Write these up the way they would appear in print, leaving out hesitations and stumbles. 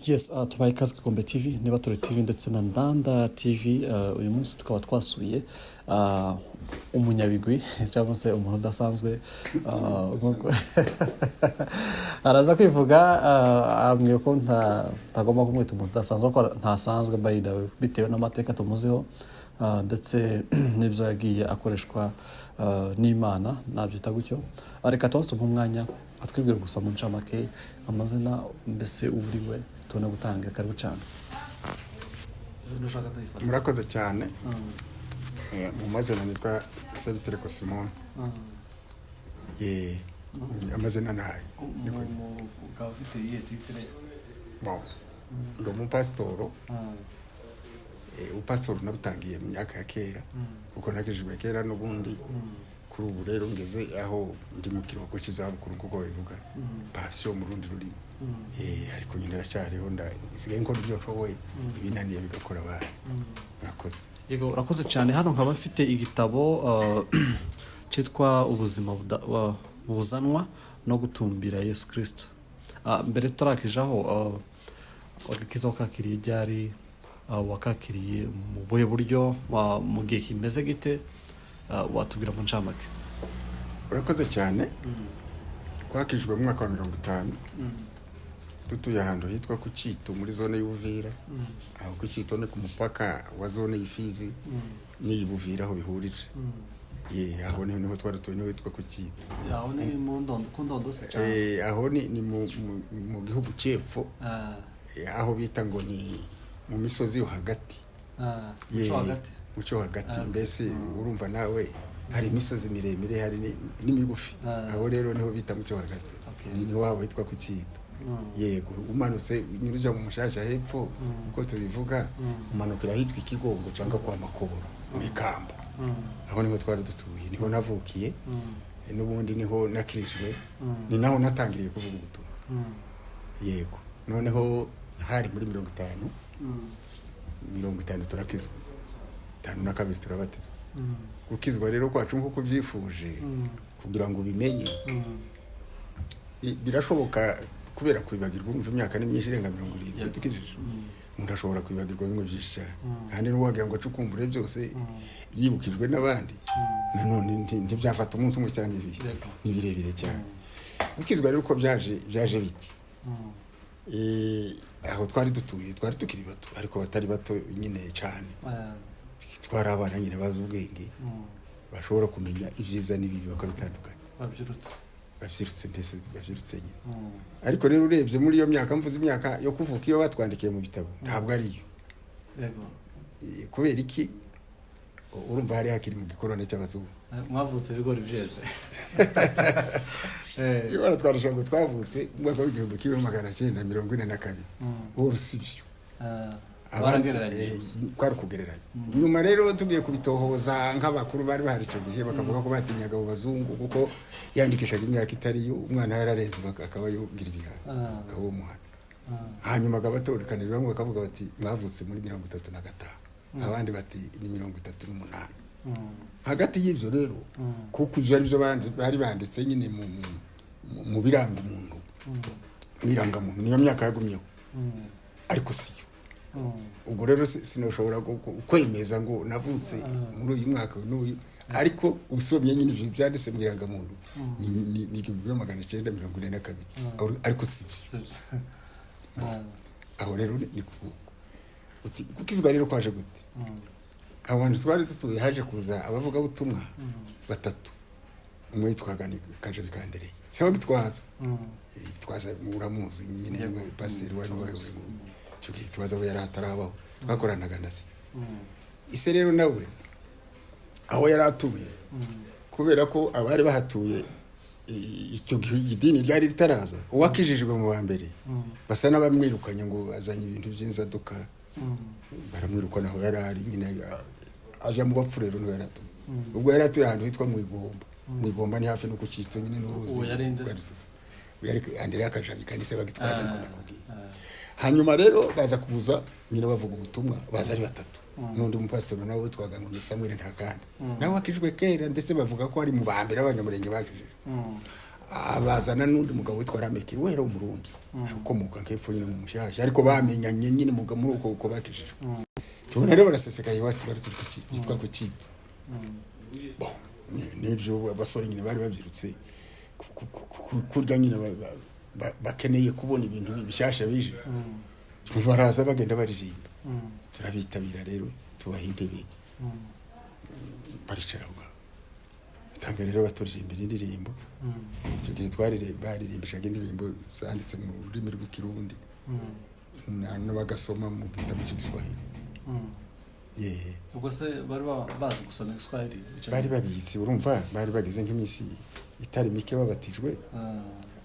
Yes, tubaye ikaze ku Ikombe TV, Niba Turi TV ndetse na Ndanda TV. Uyu munsi tukaba twasuye umunyabigwi cyangwa se umuntu udasanzwe, araza kwivuga. Ambwiye ko ntagomba kumwita umuntu udasanzwe kuko ntasanzwe, by the way, bitewe n'amateka tumuziho, ndetse n'ibyo yagiye akoreshwa n'Imana, nabyita gutyo. Reka tubanze tumuhe umwanya atwibwira gusa mu ncamake amazina, mbese uriwe, tubone gutanga. Karibu cyane. Murakoze cyane. Mu mazina nitwa Sebitereko Simon. Ye, amazina nayo Ukaba ufite iyihe titre? Bon, ndi umupasitoro. Ubupasitoro nabutangiye mu myaka ya kera kuko nakijijwe kera n'ubundi. Kuri ubu rero ngeze aho ndi mu kiruhuko cy'izabukuru, nk'uko babivuga, pension mu rundi rurimi. Ariko nyine ndacyariho, nsigaye nkora ibyo nshoboye, ibinaniye bigakora abandi. Murakoze. Yego, urakoze cyane. Hano nkaba mfite igitabo cyitwa "Ubuzima buzanwa no gutumbira Yesu Kirisito". Mbere tutarakijaho, agakiza wakakiriye ryari? Wakakiriye mu buhe buryo? Mu gihe kimeze gite? Watubwira mu ncamake. Urakoze cyane. Twakijwe mu mwaka wa 50, dutuye ahantu hitwa ku Cyito muri zone y'Ubuvira. Aho ku Cyito ni ku mupaka wa zone y'Ifizi n'iyi Buvira, aho bihurije. Ye, aho niho twari dutuye, niho hitwa ku Cyito. Aho ni mu ndondo, ku ndondo se cyane? Aho ni mu gihugu cy'epfo, aho bita ngo ni mu misozi yo hagati. Ye, muco hagati. Mu cyo hagati mbese. Urumva nawe hari imisozi miremire, hari n'imigufi. Aho rero niho bita mu cyo hagati. Niho waba hitwa ku Cyito. Yego, umanutse unyura uja mu Mushasha hepfo, uko tubivuga, umanukira ahitwa Ikigongo cyangwa kwa Makoboro mu Ikamba. Aho niho twari dutuye, niho navukiye, n'ubundi niho nakirijwe, ni naho natangiriye kuvuga ubutumwa. Yego, noneho hari muri 50, 50 turakizwa, 52 turabatizwa. Gukizwa rero kwacu, nk'uko ubyifuje kugira ngo ubimenye, birashoboka kubera kwibagirwa. Urumva imyaka ni myinshi, irenga 70 dukijije. Umuntu ashobora kwibagirwa bimwe byinshi cyane, kandi n'uwagira ngo acukumbure byose yibukijwe n'abandi, nanone ntibyafata umunsi umwe cyangwa ibiri. Ni birebire cyane. Gukizwa rero uko byaje, byaje biti: aho twari dutuye twari tukiri bato, ariko batari bato nyine cyane. Twari abana nyine bazi ubwenge, bashobora kumenya ibyiza n'ibibi bakabitandukanya. Babyirutse. Babyirutse mbese, babyirutse nyine. Ariko rero urebye muri iyo myaka mvuze, imyaka yo kuvuka iyo batwandikiye mu bitabo ntabwo ariyo. Kubera iki? Urumva hari hakiri mu gikorone cy'abazungu. Mwavutse ibigori byeze. Iyo baratwarusha ngo twavutse mu mwaka w'1942, wowe si byo. Baragereranyije. Kwari ukugereranya. Nyuma rero tugiye kubitohoza nk'abakuru bari bahari icyo gihe, bakavuga ko batinyaga abo bazungu kuko yandikishaga imyaka itari yo, umwana yararenze akaba yogira ibihano, akaba umuhana. Hanyuma agabatorkanira bamwe bakavuga bati mwavutse muri 35, abandi bati ni 38. Hagati y'ibyo rero, kuko ibyo ari byo bari banditse nyine mu biranga umuntu, mu irangamuntu, niyo myaka yagumyeho, ariko siyo. Ubwo rero sinashobora kwemeza ngo navutse muri uyu mwaka n'uyu, ariko usomye nyine ibyo byanditse mu irangamuntu ni 1942, ariko si byo. Aho rero ni uti gukizwa rero kwaje gute? Aho hantu twari dutuye haje kuza abavugabutumwa batatu. Umwe yitwaga ni Kajabika Andereye, siho Gitwaza. Gitwaza uramuzi nyine, niwe pasiteri wari wayoboye icyo gihe. Gitwaza we yari atarabaho, twakoranaga na se. Ise rero nawe aho yari atuye, kubera ko abari bahatuye icyo gihe idini ryari ritaraza, uwakijijwe mu ba mbere basa n'abamwirukanye ngo azanye ibintu by'inzaduka. Baramwirukana aho yari ari nyine, aja mu bapfu. Rero niho yari atuye. Ubwo yari atuye ahantu hitwa mu Igomba. Mu Igomba ni hafi no ku Cyito nyine n'uruzi. Uwo yari nde? Yari Andereya Kajabika, ndetse bagitwaza, niko nakubwiye. Hanyuma rero baza kuza nyine bavuga ubutumwa, baza ari batatu n'undi mupasitori nawe witwaga ngo ni Samuel Ntakandi, nawe wakijwe kera, ndetse bavuga ko ari mu ba mbere b'Abanyamurenge bakijijwe. Abazana n'undi mugabo witwa Rameke, we yari Umurundi ukomoka nk'epfo nyine mu Mushasha, ariko bamenyanye nyine muri uko bakijijwe. Tubona rero barasesekaye iwacu, bari turi ku Cyito, yitwa ku Cyito. Bon, n'ibyo abasore nyine bari babyirutse kurya nyine bakeneye kubona ibintu bishyashya bije, baraza bagenda baririmba. Turabitabira rero, tubaha intebe, baricara aho ngaho. Batanga rero baturirimbira indirimbo. Icyo gihe baririmbishaga indirimbo zanditse mu rurimi rw'Ikirundi bagasoma mu gitabo cy'Igiswahili. Yeah. Ubwo se bari bazi gusoma Igiswahili icyo Bari gihe? Babizi, urumva bari bageze nk'iminsi itari mike babatijwe.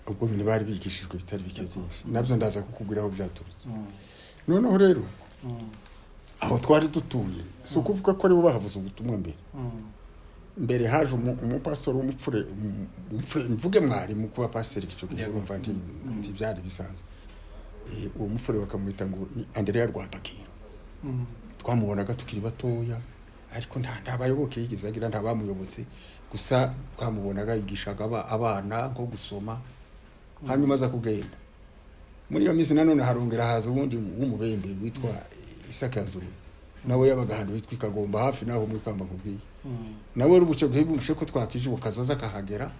Ubwo nyine bari bigishijwe bitari bike byinshi, nabyo ndaza kukubwira aho byaturutse. Noneho rero aho twari dutuye, si ukuvuga ko aribo bahavuze ubutumwa mbere. Mbere haje umupasitori w'umupfure, mvuge mwarimu, kuba pasiteri icyo gihe urumva ntibyari bisanzwe. Uwo mupfure bakamwita ngo ni Andereya Rwadakira. Twamubonaga tukiri batoya, ariko nta bayoboke yigeze agira, nta bamuyobotse. Gusa twamubonaga yigishaga abana nko gusoma, hanyuma aza kugenda. Muri iyo minsi nanone harongera haza uwundi w'umubembe witwa Isaka Nzuru, nawe yabaga ahantu hitwa i Kagomba, hafi naho muri Kamba nkubwiye. Nawe rero ubucyo bwibumvishe ko twakije, kazaza akahagera,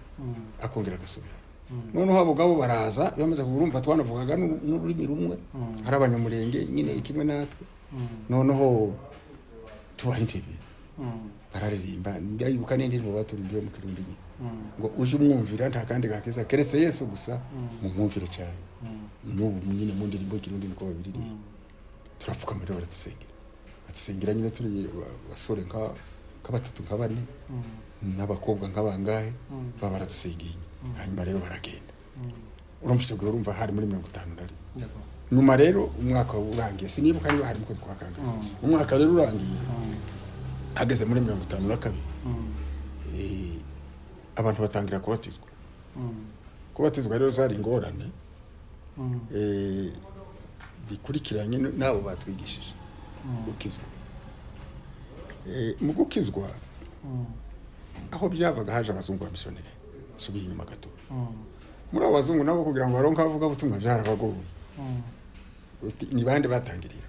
akongera agasubira. Noneho abo ngabo baraza bamaze kurumva twanavugaga n'ururimi rumwe, ari Abanyamurenge nyine kimwe natwe. Noneho tubaha intebe, bararirimba. Ndayibuka n'indirimbo baturirimbiye mu Kirundi nyine, ngo uje umwumvira nta kandi gakiza keretse Yesu gusa, mumwumvire cyane. N'ubu nyine mu ndirimbo y'Ikirundi niko babiririmba. Turapfukama rero, baradusengera, batusengera nyine turi abasore nka batatu, nka bane, n'abakobwa nka bangahe, baba baradusengeye nyine. Hanyuma rero baragenda. Urumva icyo gihe, urumva hari muri 51. Nyuma rero umwaka urangiye, sinibuka niba hari mu kwezi kwa kangahe, umwaka rero urangiye hageze muri 52, abantu batangira kubatizwa. Kubatizwa rero zari ingorane bikurikiranye n'abo batwigishije gukizwa. Mu gukizwa aho byavaga, haje abazungu ba misiyoneri. Subiye inyuma gato, muri abo bazungu nabo kugira ngo baronke abavugabutumwa byarabagoye. Uti, ni bande batangiriye?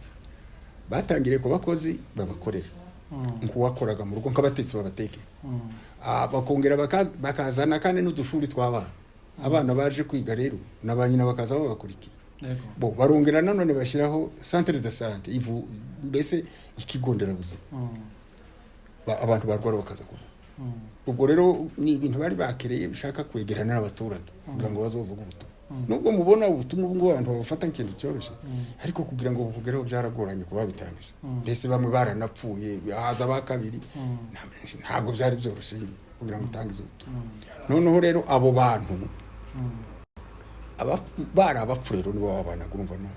Batangiriye ku bakozi babakorera, nk'uwakoraga mu rugo, nk'abatetsi babateke. Bakongera bakazana kandi n'udushuri tw'abana. Abana baje kwiga rero na ba nyina bakaza babakurikiye. Bo barongera nanone bashyiraho centre de santé, ivu mbese ikigo nderabuzima. Abantu barwara bakaza kuvuga. Ubwo rero ni ibintu bari bakereye bishaka kwegerana n'abaturage kugira ngo bazovuge ubutumwa. Nubwo mubona ubutumwa ubu ngubu abantu babufata nk'ikintu cyoroshye, ariko kugira ngo bukugereho byaragoranye kuba babitangije. Mbese bamwe baranapfuye, haza aba kabiri. Ntabwo byari byoroshye nyine kugira ngo utangize ubutumwa. Noneho rero abo bantu bari Abapfurero, nibo babanaga. Urumva no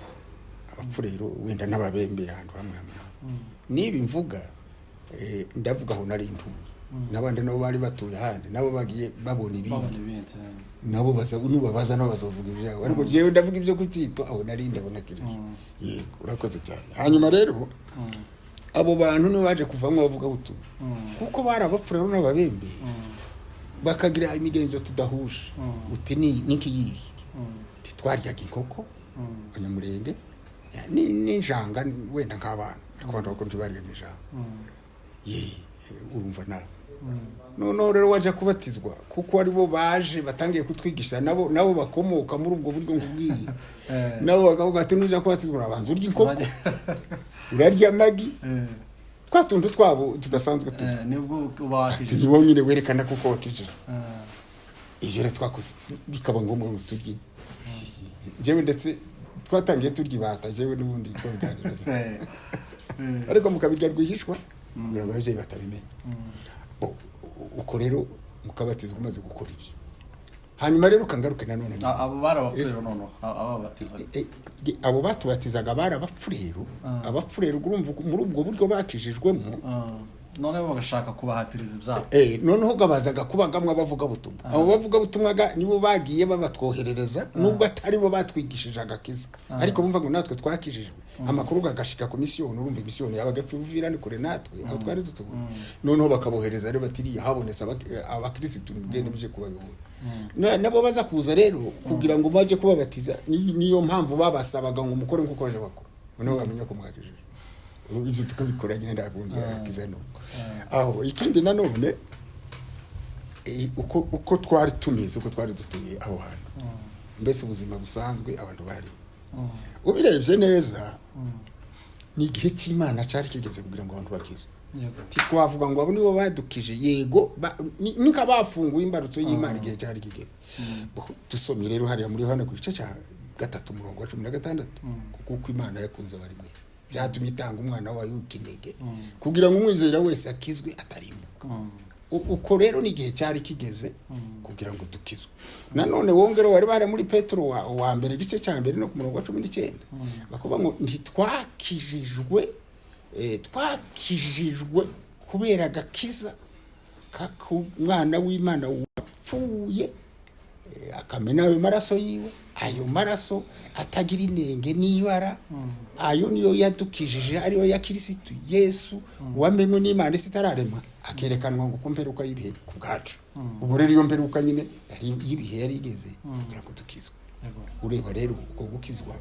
Abapfurero wenda n'Ababembe ahantu hamwe hamwe. Niba imvuga ndavuga aho nari ntuye, n'abandi nabo bari batuye ahandi, nabo bagiye babona ibindi. Babona ibindi. Nabo baza, nubabaza nabo bazovuga ibyabo, ariko jewe ndavuga ibyo ku Cyito aho nari ndabona kirije. Yego, urakoze cyane. Hanyuma rero abo bantu nibo baje kuvamo bavuga butumwa, kuko bari Abapfurero n'Ababembe, bakagira imigenzo tudahuje. Uti ni niki yihe? Ntitwaryaga inkoko Abanyamurenge, n'injanga wenda nk'abana, ariko abantu bakuru ntibaryaga injanga. Ye, urumva nawe. Noneho rero waje kubatizwa, kuko aribo baje batangiye kutwigisha, nabo bakomoka muri ubwo buryo nkubwiye, nabo bakavuga ati nujya kubatizwa urabanza urya inkoko, urarya amagi, twa tuntu twabo tudasanzwe tu Nibwo uba wakijije. Nibo nyine werekana kuko wakijije. Ibyo rero twakoze bikaba ngombwa ngo turye. Njyewe ndetse twatangiye turya ibata, njyewe n'ubundi twabiganiriza, ariko mukabirya rwihishwa kugira ngo ababyeyi batabimenya. Bo, uko rero mukabatizwa umaze gukora ibyo. Hanyuma rero ukangaruke nanone. Abo bari Abapfurero noneho ababatizaga? Abo batubatizaga bari Abapfurero. Abapfurero, urumva muri ubwo buryo bakijijwemo. Noneho bagashaka kubahatiriza ibyabo. Noneho gabazaga kubagamwe abavugabutumwa. Abo bavugabutumwa nibo bagiye babatwoherereza, nubwo atari bo batwigishije agakiza, ariko bumva ngo natwe twakijijwe, amakuru gagashika ku misiyoni. Urumva imisiyoni yabaga ipfa ni kure natwe aho twari dutuye. Noneho bakabohereza rero batiriya habonetse abakirisitu, mugende muje kubayobora. Nabo baza kuza rero kugira ngo bajye kubabatiza. Niyo mpamvu babasabaga ngo mukore nk'uko baje bakora, noneho bamenya ko mwakijijwe. Ubu ibyo tukabikora nyine, ndakundi agakiza nuko aho. Ikindi nanone, uko twari tumeze, uko twari dutuye aho hantu, mbese ubuzima busanzwe abantu bari, ubirebye neza, ni igihe cy'Imana cyari kigeze kugira ngo abantu bakizwe. Titwavuga ngo abo nibo badukije. Yego, nika bafunguye imbarutso y'Imana igihe cyari kigeze. Dusomye rero hariya muri Yohana ku gice cya 3, umurongo wa 16, kuko uko Imana yakunze abari mu isi byatumye itanga umwana wayo w'ikinege, kugira ngo umwizera wese akizwe atarimbuka. Uko rero ni igihe cyari kigeze kugira ngo dukizwe. Nanone wongere wari bari muri Petero wa mbere, igice cya mbere, no ku murongo wa 19, bakavuga ngo ntitwakijijwe, twakijijwe kubera agakiza k'umwana w'Imana wapfuye, akamena ayo maraso yiwe, ayo maraso atagira inenge n'ibara. Ayo niyo yadukijije, ariyo ya Kirisitu Yesu, wamenywe n'Imana isi itararemwa, akerekanwa ngo ku mperuka y'ibihe ku bwacu. Ubwo rero iyo mperuka nyine yari y'ibihe yari igeze kugira ngo dukizwe. Ureba rero uko gukizwa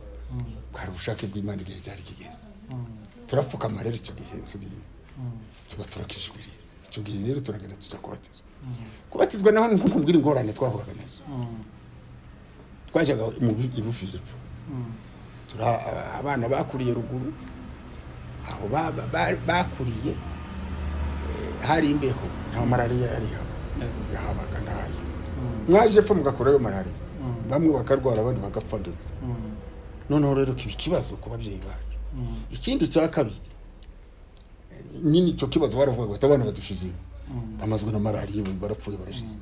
bwari ubushake bw'Imana igihe cyari kigeze. Turapfukama rero icyo gihe, nsubiye tuba turakijwe. Rero icyo gihe rero turagenda tujya kubatizwa. Kubatizwa naho ni nko kumbwira ingorane twahuraga nazo. Twajyaga mu ibuvira epfo, abana bakuriye ruguru aho bakuriye, hari imbeho, nta malariya yari yahabaga, ntayo. Mwaje epfo mugakurayo malariya, bamwe bakarwara, abandi bagapfa ndetse. Noneho rero kiba ikibazo ku babyeyi bacu. Ikindi cya kabiri, nyine icyo kibazo baravuga bati abana badushize, bamazwe na malariya, barapfuye, barashize,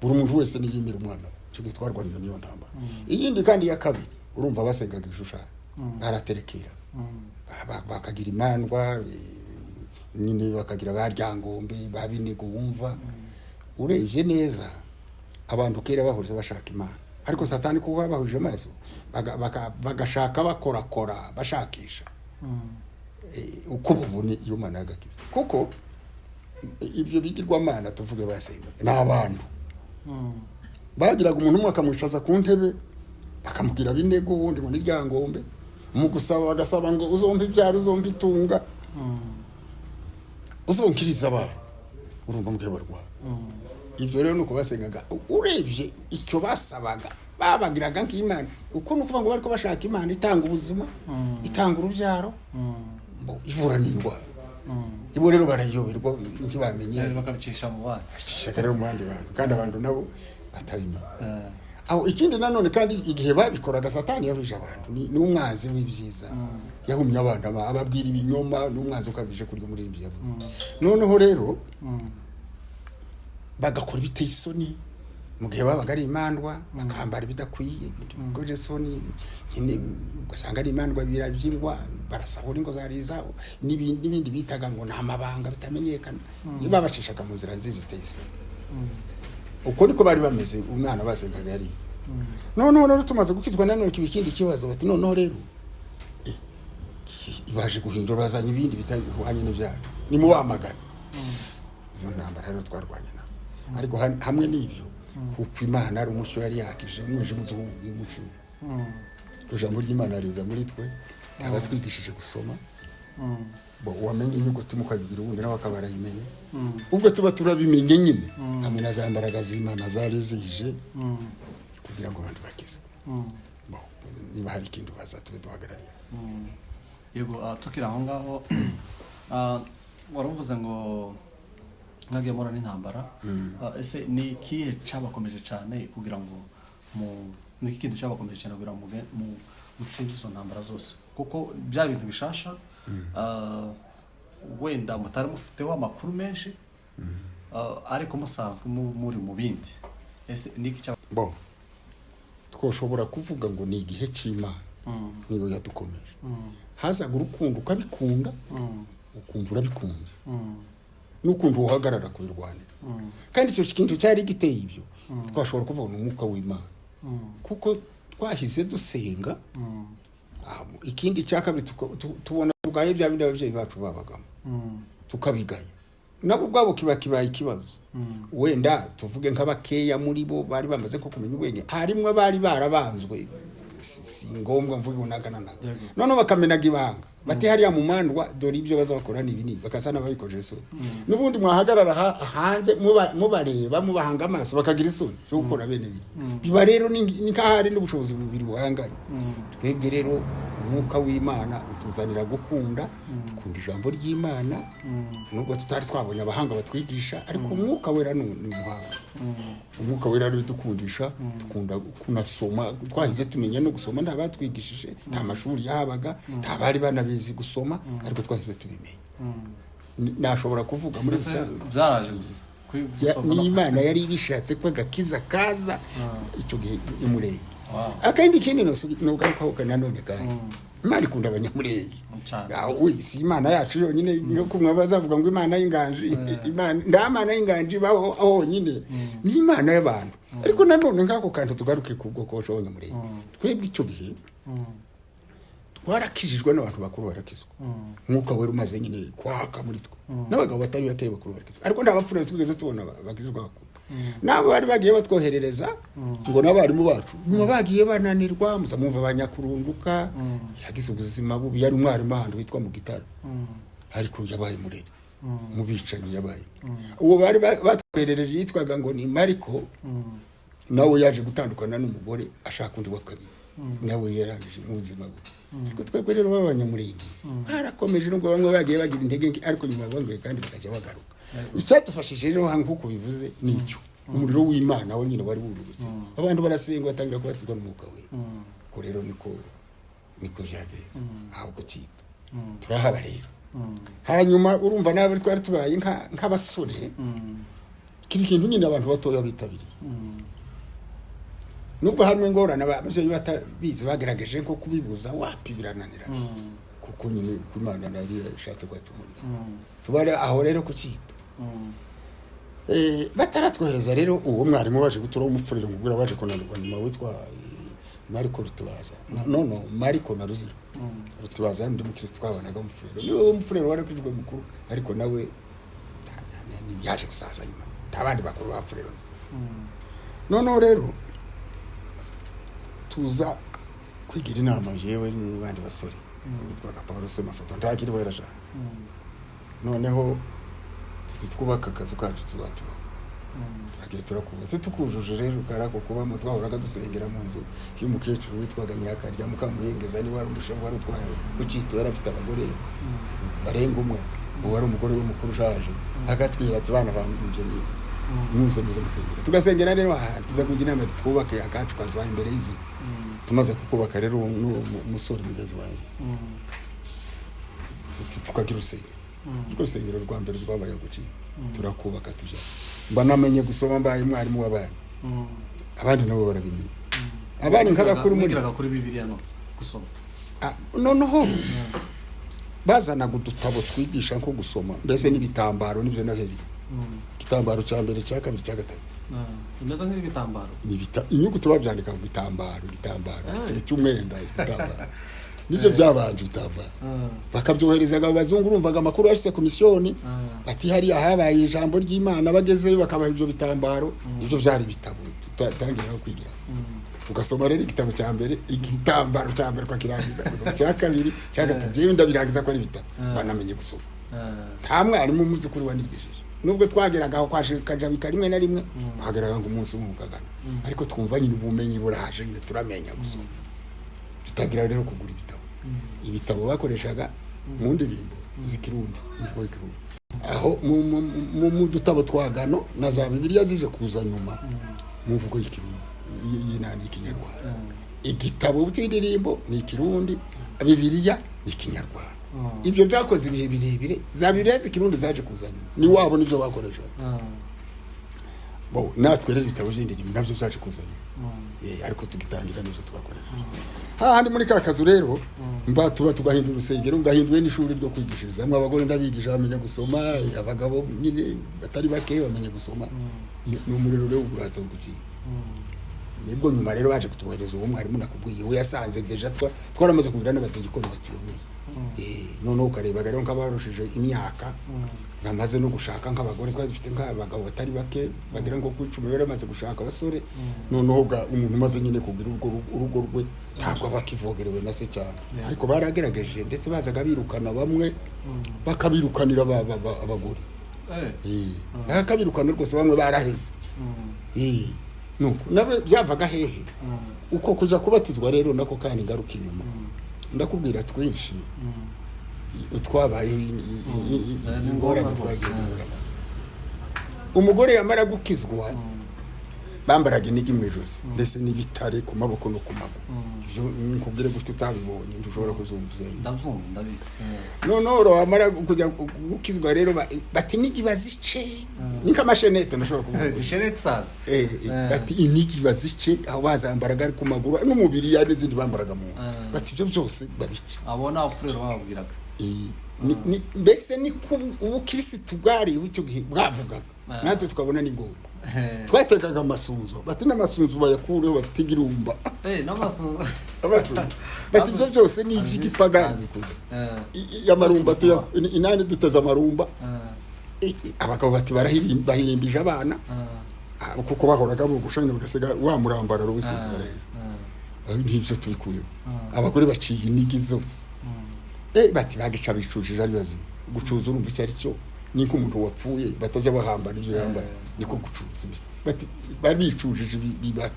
buri muntu wese niyimira umwana we. Icyo gihe twarwanira niyo ntambara. Iyindi kandi ya kabiri, urumva basengaga ibishushanyo, baraterekeraga, bakagira imandwa, nyine bakagira ba Ryangombe, ba Binego. Wumva urebye neza, abantu kera bahuriza bashaka Imana, ariko Satani kuko babahuje amaso, bagashaka bakorakora, bashakisha uko bubone iyo Mana y'agakiza, kuko ibyo bigirwamana tuvuge basengaga ni abantu bagiraga umuntu umwe akamwicaza ku ntebe, bakamubwira Binego, ubundi ngo ni Ryangombe. Mu gusaba bagasaba ngo uzompe ibyaro, uzompe itunga, uzonkiriza abantu. Urumva mbwe barwara ibyo rero ni uko basengaga. Urebye icyo basabaga, babagiraga nk'Imana. Uko ni ukuvuga ngo bariko bashaka Imana itanga ubuzima, itanga urubyaro, ivura n'indwara. Ibo rero barayoberwa, ntibamenye. Bakabicisha mu bandi. Bacishaga rero mu bandi bantu, kandi abantu nabo batabimenya aho. Ikindi nanone kandi, igihe babikoraga, Satani yahuje abantu, ni umwanzi w'ibyiza, yahumye abantu, ababwira ibinyoma, ni umwanzi ukabije kurya umuririmbyi yavuze. Noneho rero bagakora ibiteye isoni mu gihe babaga ari imandwa, bakambara ibidakwiye, ibintu bikoje isoni nyine, ugasanga ari imandwa birabyingwa, barasahura ingo zari izabo, n'ibindi bitaga ngo ni amabanga bitamenyekana. Iyo babacishaga mu nzira nziza ziteye isoni, uko niko bari bameze. Umwana basengaga yari. Noneho rero tumaze gukizwa, nanone kiba ikindi kibazo, bati noneho rero baje guhindura, bazanye ibindi bitahwanye n'ibyacu, nimubamagana. Izo ntambara rero twarwanye nazo, ariko hamwe n'ibyo, kuko Imana ari umucyo yari yakije umwijima uzuhunga umucyo, ijambo ry'Imana riza muri twe, abatwigishije gusoma bo, wamenye inyuguti mukabigira, ubundi nawe akaba arayimenye. Ubwo tuba turabimenye nyine, hamwe na za mbaraga z'Imana zari zije kugira ngo abantu bakizwe. Bo, niba hari ikindi ubaza, tube duhagarariye. Yego, tukiri aho ngaho, wari uvuze ngo mwagiye muhura n'intambara. Ese ni ikihe cyabakomeje cyane kugira ngo mu ni iki kintu cyabakomeje cyane kugira ngo mutsinde izo ntambara zose, kuko bya bintu bishasha, wenda mutari mufiteho amakuru menshi, ariko musanzwe muri mu bindi? Ese ni iki Bo, twoshobora kuvuga ngo ni igihe cy'Imana niyo yadukomeje. Hazaga urukundo, ukabikunda, ukumva urabikunze. N'ukuntu uhagarara kubirwanira. Kandi icyo kintu cyari giteye ibyo, twashobora kuvuga ni umwuka w'Imana, kuko twahise dusenga. Ikindi cya kabiri, tubona tugaye bya bindi ababyeyi bacu babagamo, tukabigaya nabo ubwabo, kiba kibaye ikibazo. Wenda tuvuge nk'abakeya muri bo bari bamaze ko kumenya ubwenge, harimo abari barabanzwe, si ngombwa mvuge unaga na naga. Noneho bakamenaga ibanga bati: "Hariya mu mandwa dore ibyo bazakora ni ibi n'ibi," bakasa n'ababikoje isoni. N'ubundi mwahagarara hanze mubareba, mubahanga amaso, bakagira isoni zo gukora bene biri biba. Rero ni nk'aho hari n'ubushobozi bubiri buhanganye. Twebwe rero umwuka w'Imana utuzanira gukunda, dukunda ijambo ry'Imana, nubwo tutari twabonye abahanga batwigisha, ariko Umwuka Wera ni umuhanga. Umwuka Wera arabidukundisha, dukunda kunasoma. Twahise tumenya no gusoma, nta batwigishije, nta mashuri yahabaga, nta bari banabizi gusoma, ariko twahise tubimenya. Nashobora kuvuga muri Mbese rusange byaraje gusa gusoma n'Imana yari ibishatse ko agakiza kaza icyo gihe imurenge. Akandi kindi nogarukaho nanone, kandi Imana ikunda Abanyamurenge. Cyane. Ah, oui, si Imana yacu yonyine, nko kumwe bazavuga ngo Imana y'inganji, Imana nta Mana y'inganji ibaho honyine, ni Imana y'abantu. Ariko nanone nk'ako kantu, tugaruke ku bwoko bw'Abanyamurenge. Twebwe icyo gihe twarakijijwe n'abantu bakuru barakizwa, Umwuka Wera umaze nyine kwaka muri twe, n'abagabo batari bakeya bakuru barakizwa, ariko nta bapfura twigeze tubona bakizwa bakuru. N'abo bari bagiye batwoherereza ngo n'abarimu bacu, nyuma bagiye bananirwa. Muza mwumva abanyakurunduka, yagize ubuzima bubi, yari umwarimu ahantu hitwa mu Gitaro, ariko yabaye murere mu bicanyi yabaye. Uwo bari batwoherereje yitwaga ngo ni Mariko, nawe yaje gutandukana n'umugore ashaka undi wa kabiri, nawe yarangije mu buzima bwe. Ariko twebwe rero b'Abanyamurenge barakomeje, nubwo bamwe bagiye bagira intege nke, ariko nyuma bongeye kandi bakajya bagaruka. Icyadufashije rero hano nk'uko bivuze ni icyo umuriro w'Imana we nyine wari wururutse, abantu barasenga, batangira kubatizwa n'Umwuka We. Ko rero niko byagenze aho kucyita turahaba rero. Hanyuma urumva nawe twari tubaye nk'abasore, kiba ikintu nyine abantu batoya bitabiriye, nubwo harimo ingorane, ababyeyi batabizi bagerageje nko kubibuza, wapi, birananira, kuko nyine uko Imana nari yashatse kwatsa umuriro. Tubare aho rero kucyita. Bataratwohereza rero uwo mwarimu waje gutura w'umupfurire, mubwira waje kunanirwa nyuma, witwa Mariko Rutubaza, no Mariko na Ruzira Rutubaza, undi mukristo twabanaga w'umupfurire, niwe w'umupfurire wari kwijwe mukuru, ariko nawe yaje gusaza nyuma, nta bandi bakuru bapfurero nzi. Noneho rero tuza kwigira inama yewe n'abandi basore witwaga Paul Semafoto, ntakiriho, yarashaka. Noneho tuti twubaka akazu kacu tuzatubamo. Turagiye turakubatse, tukujuje rero karako kubamo. Twahoraga dusengera mu nzu y'umukecuru witwaga Nyirakarya Mukamuhengeza, niba wari umushefu wari utwaye ku Cyito, yari afite abagore barenga umwe, uwo wari umugore we mukuru ushaje, akatwira ati: "Bana banjye, muze muze musengera." Tugasengera rero ahantu. Tuza kugira inama ati twubake akacu kazu aho imbere y'inzu. Tumaze kukubaka rero, n'uwo musore mugenzi wanjye, tukagira urusengero. Urwo rusengero rwa mbere rwabaye guciye, turakubaka, tujya mba namenye gusoma, mbaye umwarimu w'abana, abandi nabo barabimenya, abandi nk'abakuru muri Mwigiraga kuri Bibiliya no gusoma? Ah, noneho bazanaga udutabo twigisha nko gusoma mbese n'ibitambaro, nibyo nahereye, igitambaro cya mbere, cya kabiri, cya gatatu. Bimeze nk'ibitambaro? Ni inyuguti babyandika ku gitambaro, igitambaro cy'umwenda, igitambaro nibyo byabanje, ibitambaro bakabyoherezaga abazungu. Urumvaga amakuru yashyize ku misiyoni bati hariya habaye ijambo ry'Imana, bagezeyo bakabaha ibyo bitambaro. Ibyo byari ibitabo tutangiraho kwigira. Ugasoma rero igitabo cya mbere, igitambaro cya mbere ukakirangiza, ugasoma icya kabiri, icya gatatu. Jewe ndabirangiza ko ari bitatu, banamenye gusoma. Nta mwarimu mu by'ukuri wanigishije, nubwo twageraga aho kwa Kajabika rimwe na rimwe, bahageraga ngo umunsi umwe ukagana, ariko twumva nyine ubumenyi buraje, nyine turamenya gusoma. Dutangira rero kugura ibitabo. Ibitabo bakoreshaga mu ndirimbo z'Ikirundi, imvugo y'Ikirundi, aho mu dutabo twa gano na za Bibiliya zije kuza nyuma mu mvugo y'Ikirundi, y'inani y'Ikinyarwanda. Igitabo cy'indirimbo ni Ikirundi, Bibiliya ni Ikinyarwanda. Ibyo byakoze ibihe birebire. Za Bibiliya z'Ikirundi zaje kuza nyuma, ni wabo nibyo bakoreshaga. Bo natwe rero ibitabo by'indirimbo nabyo byaje kuza nyuma. Ariko tugitangira nibyo twakoreshaga. Hahandi muri ka kazu rero mba tuba tugahindura urusengero, ngahinduye n'ishuri ryo kwigishirizamo abagore. Ndabigisha, bamenya gusoma, abagabo nyine batari bake bamenya gusoma. Ni umuriro rero uraza gukiye. Nibwo nyuma rero baje kutubohereza uwo mwarimu nakubwiye, we yasanze déjà twaramaze kugira n'abategekoni batuyoboye. Noneho ukareba rero nk'abarushije imyaka, bamaze no gushaka, nk'abagore twari dufite, nk'abagabo batari bake bagera nko ku 10 bari bamaze gushaka abasore. Noneho umuntu umaze nyine kugira urugo rwe ntabwo aba akivogerewe na se cyane, ariko baragerageje, ndetse bazaga birukana bamwe, bakabirukanira abagore. Bakabirukana rwose, bamwe baraheze. Nuko nawe byavaga hehe uko kuja kubatizwa rero? Nako kandi ngaruka inyuma, ndakubwira twinshi twabayeho, Ni ingorane ngombwa twagiye rwose. duhura nazo. Umugore yamara gukizwa, bambaraga inigi mu ijosi ndetse n'ibitare ku maboko no ku maguru. Ibyo nkubwire gutyo utabibonye ntushobora kuzumva izo ari byo. Ndabyumva, ndabizi. Noneho wamara kujya gukizwa rero, bati inigi bazice, ni nk'amashenete ndashobora kuvuga. Gishenete saza. Bati inigi bazice, aho bazambaraga ari ku maguru n'umubiri, ya n'izindi bambaraga mu nda. Bati ibyo byose babice. Abo ni abapfurero bababwiraga. Mbese ni ko ubukirisitu bwari icyo gihe bwavugaga, natwe tukabona ni ngombwa. Twategaga amasunzu, bati n'amasunzu bayakureho, bafite igirumba. N'amasunzu. Amasunzu, bati ibyo byose ni iby'igipagani. Amarumba inani duteze amarumba. Abagabo bati bahirimbije abana, kuko bahoraga bogosha nyine, bagasiga wa murambararo w'isunzu rero. N'ibyo tubikuyeho, abagore baciye inigi zose. Bati bagica bicujije ari bazima. Gucuza urumva icyo ari cyo? Ni nk'umuntu wapfuye batajya bahambana ibyo yambaye, niko gucuza. Bati baricujije, biba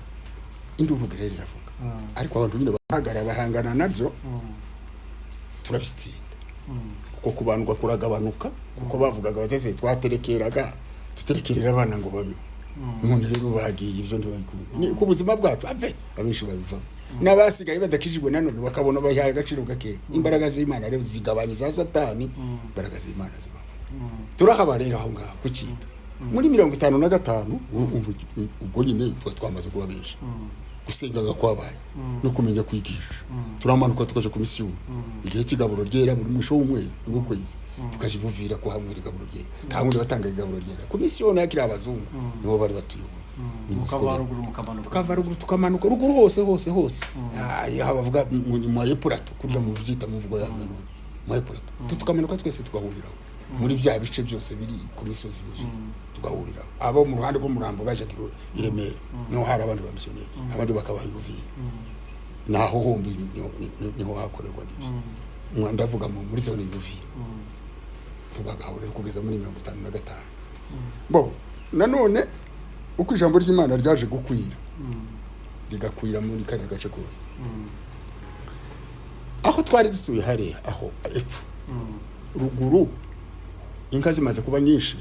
induru rero iravuga. Ariko abantu nyine bahagara, bahangana nabyo, turabitsinda, kuko kubandwa kuragabanuka, kuko bavugaga batese twaterekeraga, tuterekerera abana ngo babeho. None rero bagiye, ibyo ntibabikunda, ni ku buzima bwacu ave abenshi babivamo, n'abasigaye badakijijwe nanone bakabona bayihaye agaciro gakeya. Imbaraga z'Imana rero zigabanya iza Satani, imbaraga z'Imana zibaho. Turahaba rero aho ngaho ku Cyito muri 55. Urumva ubwo nyine tuba twamaze kuba benshi, gusengaga kwabaye no kumenya kwigisha. Turamanuka tukaja ku misiyoni igihe cy'igaburo ryera, buri mwisho w'umwezi w'ukwezi tukaja ivuvira kuhanywera igaburo ryera. Nta wundi watangaga igaburo ryera ku misiyoni, hakiri abazungu nibo bari batuyoboye. Ni Mukava umusore. ruguru mukamanuka. Tukava ruguru tukamanuka ruguru hose hose hose. Aha bavuga mu epurato, kurya mu byita mu mvugo yabyo none mu epurato. Tukamanuka twese tugahuriraho muri bya bice byose biri ku misozi yuzuye, tugahuriraho. Abo mu ruhande rw'umurambo bajaga i Remera, niho hari abandi bamisiyoneri, abandi bakabaha i Buvira. Naho hombi niho hakorerwaga ibyo. Ndavuga muri zone y'Ubuvira, tubagahurira kugeza muri 55. Bo nanone uko ijambo ry'Imana ryaje gukwira, rigakwira muri kariya gace kose aho twari dutuye, hariya aho epfo ruguru, inka zimaze kuba nyinshi,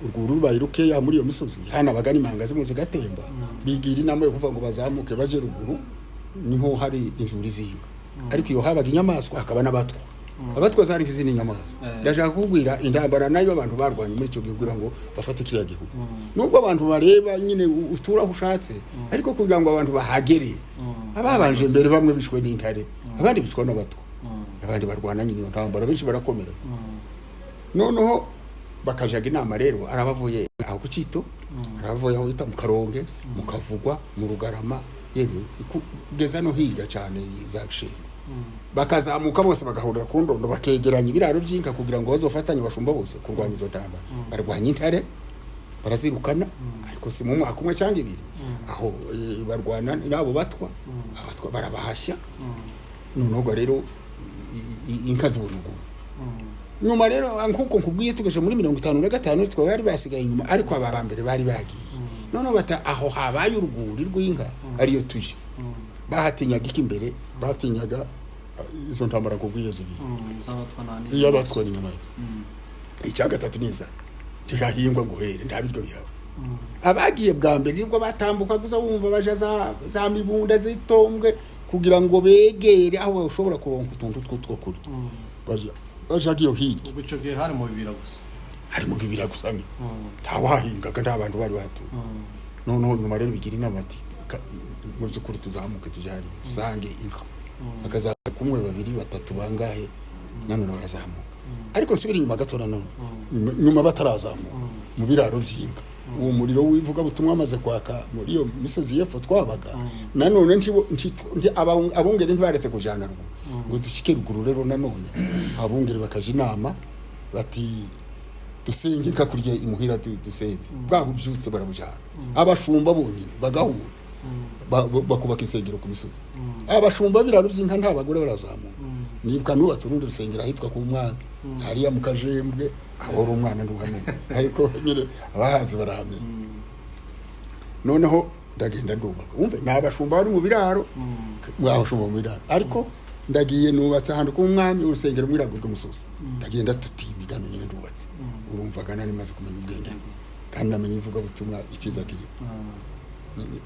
urwuri rubaye rukeya muri iyo misozi, hanabaga n'imanga zimwe zigatemba. Bigira inama yo kuvuga ngo bazamuke baje ruguru, niho hari inzuri z'inka. Ariko iyo habaga inyamaswa, hakaba n'abatwa. Abatwa zari nk'izindi nyamaswa. Ndashaka kukubwira intambara nayo abantu barwanye muri icyo gihe kugira ngo bafate kiriya gihugu. Nubwo abantu bareba nyine utura aho ushatse, ariko kugira ngo abantu bahagere, ababanje mbere bamwe bishwe n'intare, abandi bicwa n'abatwa, abandi barwana nyine iyo ntambara, benshi barakomera. Noneho bakajaga inama rero, arabavuye aho ku Cyito, arabavuye aho bita mu Karonge, mu Kavugwa, mu Rugarama, yewe kugeza no hirya cyane za Gishenyi, bakazamuka bose bagahurira ku Ndondo, bakegeranya ibiraro by'inka kugira ngo bazofatanye bashumba bose kurwanya izo ntambara. Barwanya intare, barazirukana, ariko si mu mwaka umwe cyangwa ibiri. Aho barwana n'abo batwa, abatwa barabahashya. Noneho ubwo rero inka zibona ubwo. Nyuma rero nk'uko nkubwiye, tugeje muri 55, twe bari basigaye inyuma, ariko aba ba mbere bari bagiye. Noneho bata aho habaye urwuri rw'inka ariyo tuje, bahatinyaga iki imbere? Batinyaga izo ntambara nkubwiye zibiri. Z'abatwa nta iyo abatwa n'inyamaswa. Icya gatatu ni inzara, ntihahingwa ngo here, nta biryo bihaba. Abagiye bwa mbere nibwo batambuka gusa, wumva baja za mibunda zitombwe kugira ngo begere aho bashobora kuronka utuntu two kurya. Bajaga iyo hirya. Ubwo icyo gihe hari mu bibira gusa. Hari mu bibira gusa nyine, ntawahingaga, nta bantu bari batuye. Noneho nyuma rero bigira inama ati Mu by'ukuri tuzamuke tujye hariya dusange inka, bakaza kumwe, babiri, batatu, bangahe, nanone barazamuka. Ariko nsubira inyuma gato nanone, nyuma batarazamuka mu biraro by'inka, uwo muriro w'ivugabutumwa wamaze kwaka muri iyo misozi y'epfo twabaga. Nanone abungeri ntibaretse kujana ruguru ngo dushyike ruguru. Rero nanone abungeri bakaja inama bati: "Dusenge inka kurya imuhira, duseze bwa bubyutse." Barabujana, abashumba bonyine bagahura, bakubaka insengero ku misozi. Abashumba b'ibiraro by'inka, nta bagore, barazamuka. Nibuka nubatse urundi rusengero ahitwa ku Mwami hariya mu Kajembwe, aho uri umwana nduhamenya, ariko nyine abahazi barahamenya. Noneho ndagenda ndubaka, wumve, ni abashumba bari mu biraro, abashumba mu biraro, ariko ndagiye nubatse ahantu ku Mwami urusengero mu irago rw'umusozi. Ndagenda tuti imigano nyine ndubatse. Urumvaga nari maze kumenya ubwenge kandi namenye ivugabutumwa icyiza kirimo.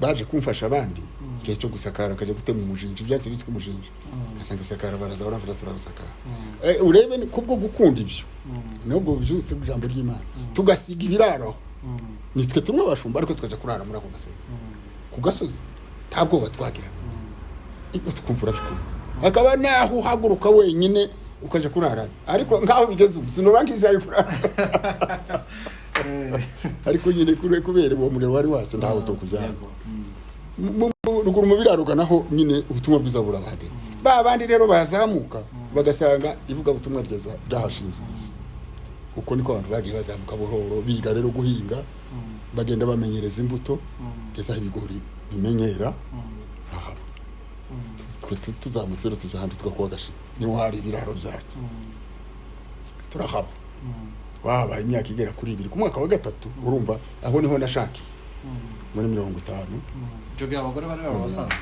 Baje kumfasha abandi igihe cyo gusakara, akajya gutema umujinji, ibyatsi bitwa umujinji, ngasanga isakara, baraza baramfasha turarusakara. Urebe ni kubwo gukunda ibyo nubwo bubyutse bw'ijambo ry'Imana, tugasiga ibiraro, nitwe tumwe abashumba, ariko tukajya kurara muri ako gasenge ku gasozi, nta bwoba twagiraga. Tukumva urabikunze, hakaba naho uhaguruka wenyine ukajya kurara. Ariko nk'aho bigeze ubu sinoba ngizayo kurara, ariko nyine kubera uwo muriro wari watse, ntawe tokujyana. Ruguru mu biraro naho nyine ubutumwa bwiza burabahageze. Ba bandi rero bazamuka bagasanga ivugabutumwa ryeza ryahashinze imizi. Uko niko abantu bagiye bazamuka buhoro, biga rero guhinga, bagenda bamenyereza imbuto kugeza aho ibigori bimenyera rahaba. Twe tuzamutse rero tujya ahandi twa Gashi, niho hari ibiraro byacu, turahaba. Twahabaye imyaka igera kuri 2. Ku mwaka wa gatatu, urumva aho niho nashakiye muri 50. Icyo gihe abagore bari babasanzwe?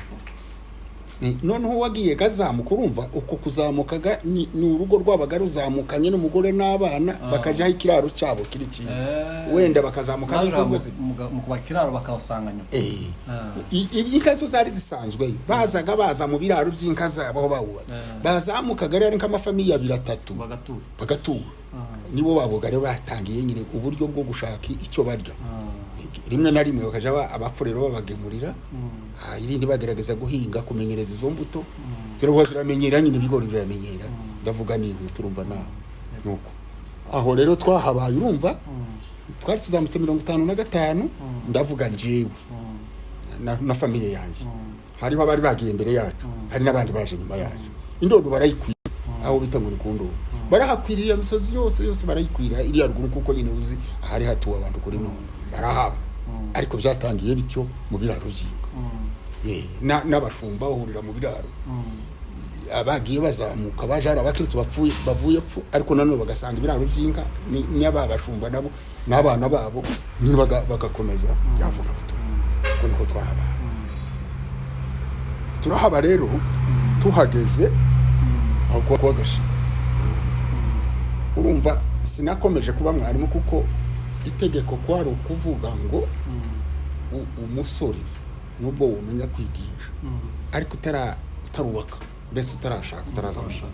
Noneho wagiye gazamuka, urumva uko kuzamukaga ni urugo rwabaga ruzamukanye n'umugore n'abana, bakajyaho ikiraro cyabo kiri kimwe, wenda bakazamuka baje n'inka zimwe. Mu kubaka ikiraro bakawusanga nyuma. Inka zo zari zisanzwe, bazaga baza mu biraro by'inka zabo aho bawubatse, bazamukaga rero nk'amafamiye abiri, atatu, bagatura. Bagatura. Nibo baboga rero batangiye nyine uburyo bwo gushaka icyo barya. Rimwe na rimwe bakajya abapfu rero babagemurira, irindi bagerageza guhinga, kumenyereza izo mbuto, ziravuga ziramenyera nyine, ibigori biramenyera. Ndavuga nihuta, urumva nawe nuko aho rero twahabaye. Urumva twari tuzamutse 55, ndavuga njyewe na famille yanjye. Hariho abari bagiye imbere yacu, hari n'abandi baje nyuma yacu. Indodo barayikwira, aho bita ngo ni ku Ndodo, barahakwiriye iyo misozi yose yose barayikwira iriya ruguru, kuko nyine uzi ahari hatuwe abantu kuri none barahaba. Ariko byatangiye bityo mu biraro by'inka. N'abashumba bahurira mu biraro, abagiye bazamuka baje hari abakristo bapfuye bavuye pfu, ariko nanone bagasanga ibiraro by'inka n'aba bashumba nabo n'abana babo nyine bagakomeza yavuga butumwa. Uko niko twahabaye, turahaba rero. Tuhageze aho kuwa Gashi, urumva sinakomeje kuba mwarimu, kuko itegeko kwari ukuvuga ngo umusore nubwo wumenya kwigisha, ariko utarubaka, mbese utarashaka, utarazamuka,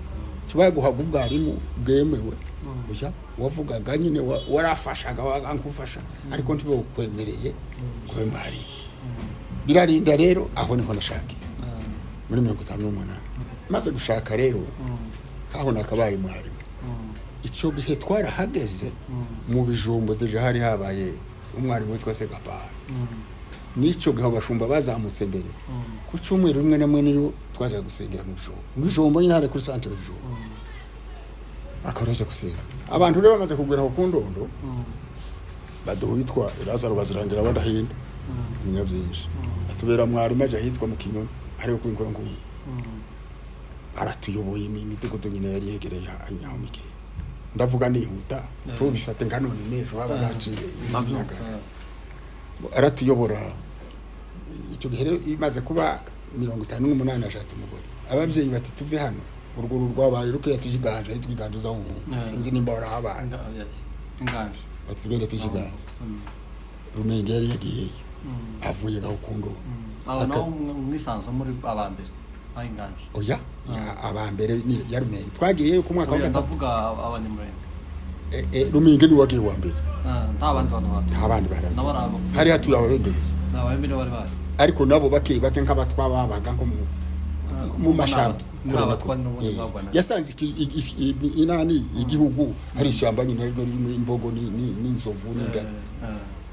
kibaye guhabwa ubwarimu bwemewe. Oya, wavugaga nyine warafashaga, wankufasha, ariko ntibawukwemereye ngo ube mwarimu. Birarinda rero aho niho nashakiye muri 58. Maze gushaka rero, aho nakabaye mwarimu icyo gihe, twarahageze mu Bijumbo, déjà hari habaye umwarimu witwa Segapara. N'icyo gihe abashumba bazamutse mbere, ku cyumweru rimwe na rimwe niyo twajyaga gusengera mu Bijumbo. Mu Bijumbo nyine hari kuri santere Bijumbo, akaba arajya gusenga. Abantu rero bamaze kugera aho ku Ndondo, baduha uwitwa Lazaro Bazirangira Badahinda, umunyabyinshi, atubera mwarimu, ajya ahitwa mu Kinyoni, ariwe kuri Ngura. Aratuyoboye imidugudu nyine yari yegereye aho Mikeya. Ndavuga nihuta, tubifate nka none n'ejo haba haciye imyaka. Aratuyobora icyo gihe rero, imaze kuba 58 ashatse umugore, ababyeyi bati: "Tuve hano, urwo rwabaye rukeya, tujiganje." Ahitwa Iganje, uza wumva, sinzi nimba warahabaye. Inganje. Bati: "Tugende tujiganje." Rumenge yari yagiyeyo avuye gaho ku Ndondo. Aho naho mwisanze muri abambere aho Inganje? Oya, abambere ni ya Rumenge, twagiyeyo ku mwaka wa Oya, gatatu. Ndavuga Abanyamurenge. Rumenge niwe wagiye wa mbere. Nta bandi bantu batuye? Nta bandi bari. Nabo ari abapfu? Hari hatuye Ababembe gusa. Ni Ababembe nibo bari baje. Ariko nabo bake bake nk'abatwa babaga nko mu mashamba. Ni abatwa n'ubundi bagwanaga. Yasanze inani igihugu hari ishyamba nyine naryo ririmo imbogo n'inzovu n'ingagi,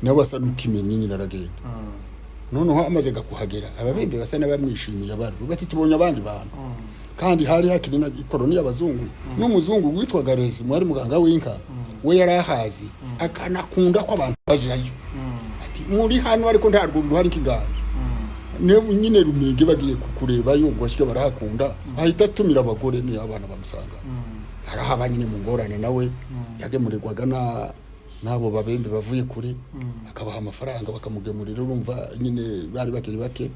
nawe asa n'ukimenya nyine aragenda. Noneho amaze kuhagera, ababembe basa n'abamwishimiye, abandi bati: "Tubonye abandi bantu." Kandi hari hakiri na ikoroni y'abazungu, n'umuzungu witwaga Rezi mwari muganga w'inka, we yari ahazi akanakunda ko abantu bajayo, ati: "Muri hano ariko nta rwuri ruhari nk'inganje." Nyine Rumenge bagiye kukurebayo ngo bashyike barahakunda, ahita atumira abagore ni abana bamusanga arahaba nyine mu ngorane. Nawe yagemurirwaga na n'abo babembe bavuye kure, akabaha amafaranga bakamugemurira. Urumva nyine bari bakiri bake.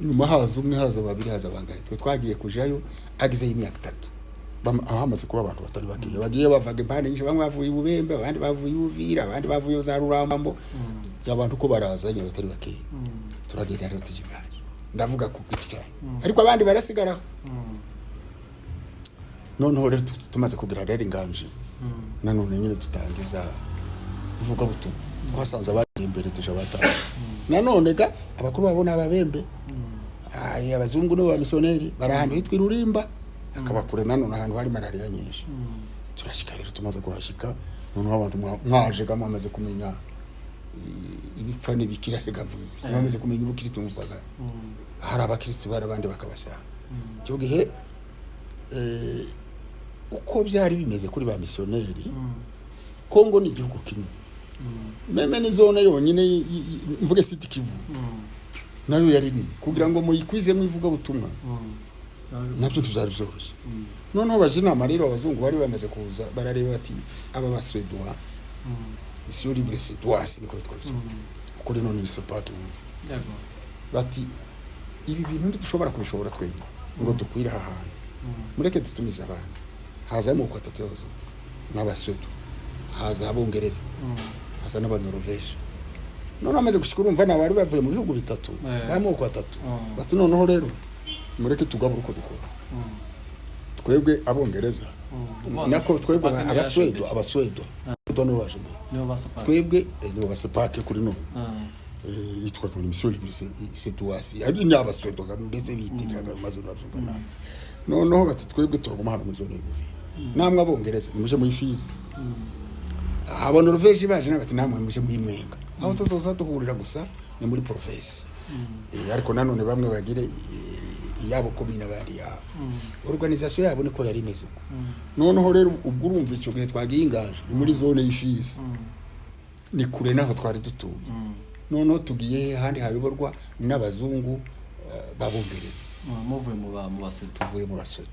Nyuma haza umwe, haza babiri, haza bangahe. Twe twagiye kujayo agizeyo imyaka 3, hamaze kuba abantu batari bakeya bagiye bavaga impande nyinshi, bamwe bavuye i Bubembe, abandi bavuye i Uvira, abandi bavuye za Rurambo. Abantu uko baraza nyine batari bakeya, turagenda rero tujya Inganje. Ndavuga ku giti cyanjye, ariko abandi barasigaraho. Noneho rero tumaze kugera rero Inganje, nanone nyine dutangiza ivugabutumwa. Twasanze abagiye imbere tuje batanga. Nanone ga abakuru babo ni ababembe. Ay, abazungu nibo bamisiyoneri bari ahantu hitwa Irurimba, hakaba kure nanone ahantu hari malariya nyinshi. Turashika rero, tumaze kuhashika noneho abantu mwaje ga mwamaze kumenya ibipfa n'ibikira, reka mvuge mwamaze kumenya ubukristo, muvaga hari abakristo bari abandi bakabasanga. Icyo gihe uko byari bimeze kuri ba misiyoneri, Kongo ni igihugu kimwe, même ni zone yonyine mvuge Sud Kivu nayo yari nini, kugira ngo muyikwizemo ivugabutumwa nabyo ntibyari byoroshye. Noneho baje inama rero, abazungu bari bamaze kuza barareba bati: "Aba baswedois, Mission Libre Suédoise niko bitwa, uko rero none ni CEPAC." Wumva bati: "Ibi bintu ntidushobora kubishobora twenyine ngo dukwire aha hantu, mureke dutumize abantu." Haza amoko atatu y'abazungu n'abaswedo, haza abongereza, haza n'abanoruveje. Noneho amaze gushika, urumva ni abari bavuye mu bihugu bitatu b'amoko atatu. Bati: "Noneho rero mureke tugabure uko dukora, twebwe abongereza, nako twebwe CEPAC niyo abaswedo." yaje. Abaswedo nibo baje mbere. Nibo ba CEPAC. Twebwe nibo ba CEPAC kuri none. Yitwa ngo ni Mission Libre Suédoise, ari ni abaswedo mbese bitiriraga maze urabyumva nawe. Noneho bati: "Twebwe turaguma hano muri zone y'Ubuvira, namwe abongereza nimuje muri Fizi." Abo Norvege baje nabo bati: "Namwe muje muri Mwenga, aho tuzoza duhurira gusa ni muri province." Ariko nanone bamwe bagire iyabo komine, abandi yabo. Organisation yabo niko yari imeze uko. Noneho rero ubwo urumva icyo gihe twagiye Inganje ni muri zone y'Ifizi, ni kure naho twari dutuye. Noneho tugiye ahandi hayoborwa n'abazungu b'abongereza. Muvuye mu baseto. Tuvuye mu basoto,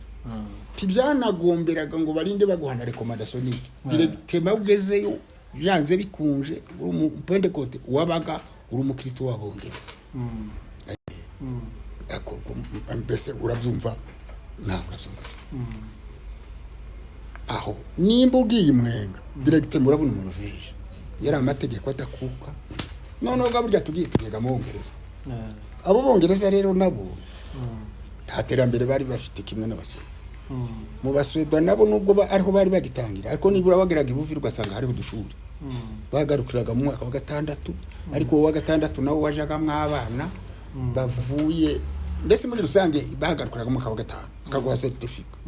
ntibyanagomberaga ngo barinde baguhana recommandation niki, directement ugezeyo byanze bikunje uri umupentekote wabaga uri umukristo w'abongereza. Mbese urabyumva nawe, urabyumva aho nimba ugiye Mwenga directement urabona umunoveje, yari amategeko adakuka. Noneho ga burya tugiye tugega mu Bongereza. Abo bongereza rero nabo nta terambere bari bafite kimwe n'abasweda. Mu basweda nabo nubwo ariho bari bagitangira, ariko nibura bageraga i Buvira ugasanga hariho udushuri bagarukiraga mu mwaka wa gatandatu. Ariko uwo wa gatandatu nawo wajagamwo abana bavuye, mbese muri rusange bagarukiraga mu mwaka wa gatanu bakaguha certificat.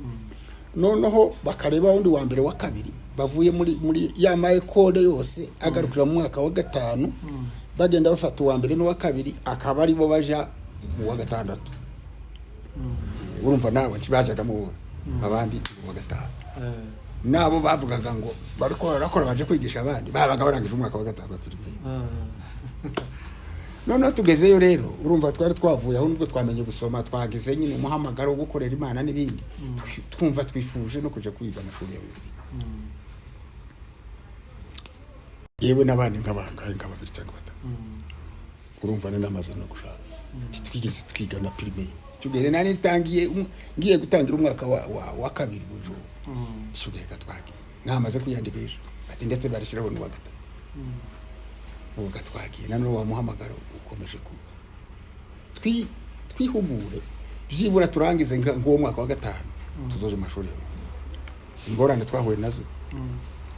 Noneho bakareba wundi wa mbere wa kabiri bavuye muri ya ma école yose agarukira mu mwaka wa gatanu, bagenda bafata uwa mbere n'uwa kabiri akaba aribo baja mu wa gatandatu. Urumva nawe ntibajagamo bose, abandi mu wa gatanu. Nabo bavugaga ngo bariko barakora baje kwigisha abandi babaga barangije umwaka wa gatanu wa primaire. Noneho tugezeyo rero, urumva twari twavuye aho nubwo twamenye gusoma, twageze nyine umuhamagaro wo gukorera Imana n'ibindi, twumva twifuje no kuja kwiga amashuri ya Bibiliya, yewe n'abandi nk'abangahe, nka babiri cyangwa batatu. Urumva ni namaze no gushaka, ntitwigeze twiga na primaire. Icyo gihe nari nitangiye ngiye gutangira umwaka wa kabiri bujuru. Icyo gihe twagiye namaze kwiyandikisha, ati ndetse barishyiraho n'uwa gatatu. Ubu gatwagiye nanone wa muhamagaro ukomeje kuza, twihugure byibura turangize nk'uwo mwaka wa gatanu, tuzoje mu mashuri ya Bibiliya. Si ingorane twahuye nazo.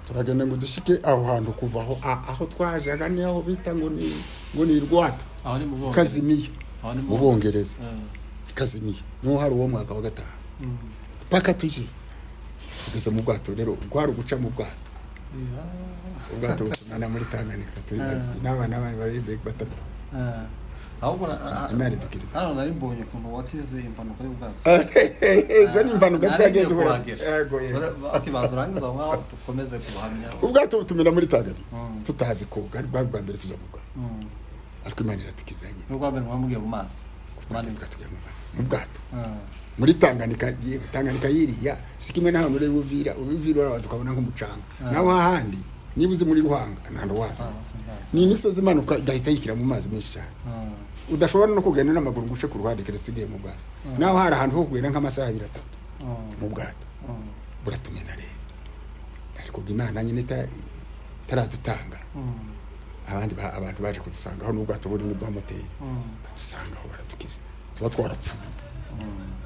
Turagenda ngo dushike aho hantu, kuva aho aho twajaga niho bita ngo ni Rwanda. Aho ni mu Bongereza. Kazimiya. Aho ni Mu Bongereza. Kazimiya niho hari uwo mwaka wa gatanu, paka tujye tugeze mu bwato. Rero rwari uguca mu bwato, ubwato butumana muri Tanganyika, turi babiri n'abana babiri batatu. Ahubwo Imana idukiriza. Hano nari mbonye ukuntu wakize impanuka y'ubwato. Izo ni impanuka Nari twagiye ngiye duhura. kuhagera. Yego. Ati baza urangiza aho ngaho dukomeze kubuhamya. Ubwato butumira muri Tanganyika tutazi koga, bwari bwa mbere tujya mu bwato, ariko Imana iratukiza nyine. N'ubwa mbere mwamugiye mu mazi manini. Twari tugiye mu mazi, mu bwato muri Tanganyika. Yewe, Tanganyika yiriya si kimwe n'ahantu ureba Uvira. Uvira urabanza ukabona nk'umucanga, naho ahandi niba uzi muri Ruhanga ntabwo waza. Sindazi. Ni imisozi imanuka igahita yikira mu mazi menshi cyane, udashobora no kugenda n'amaguru ngo uce ku ruhande keretse ugiye mu bwato. Naho hari ahantu ho kugenda nk'amasaha abiri, atatu mu bwato. Buratumena rero, ariko ubwo Imana nyine itaradutanga. Abandi abantu baje kudusangaho n'ubwato bunini bwa moteri, badusangaho baratukiza, tuba twarapfuye.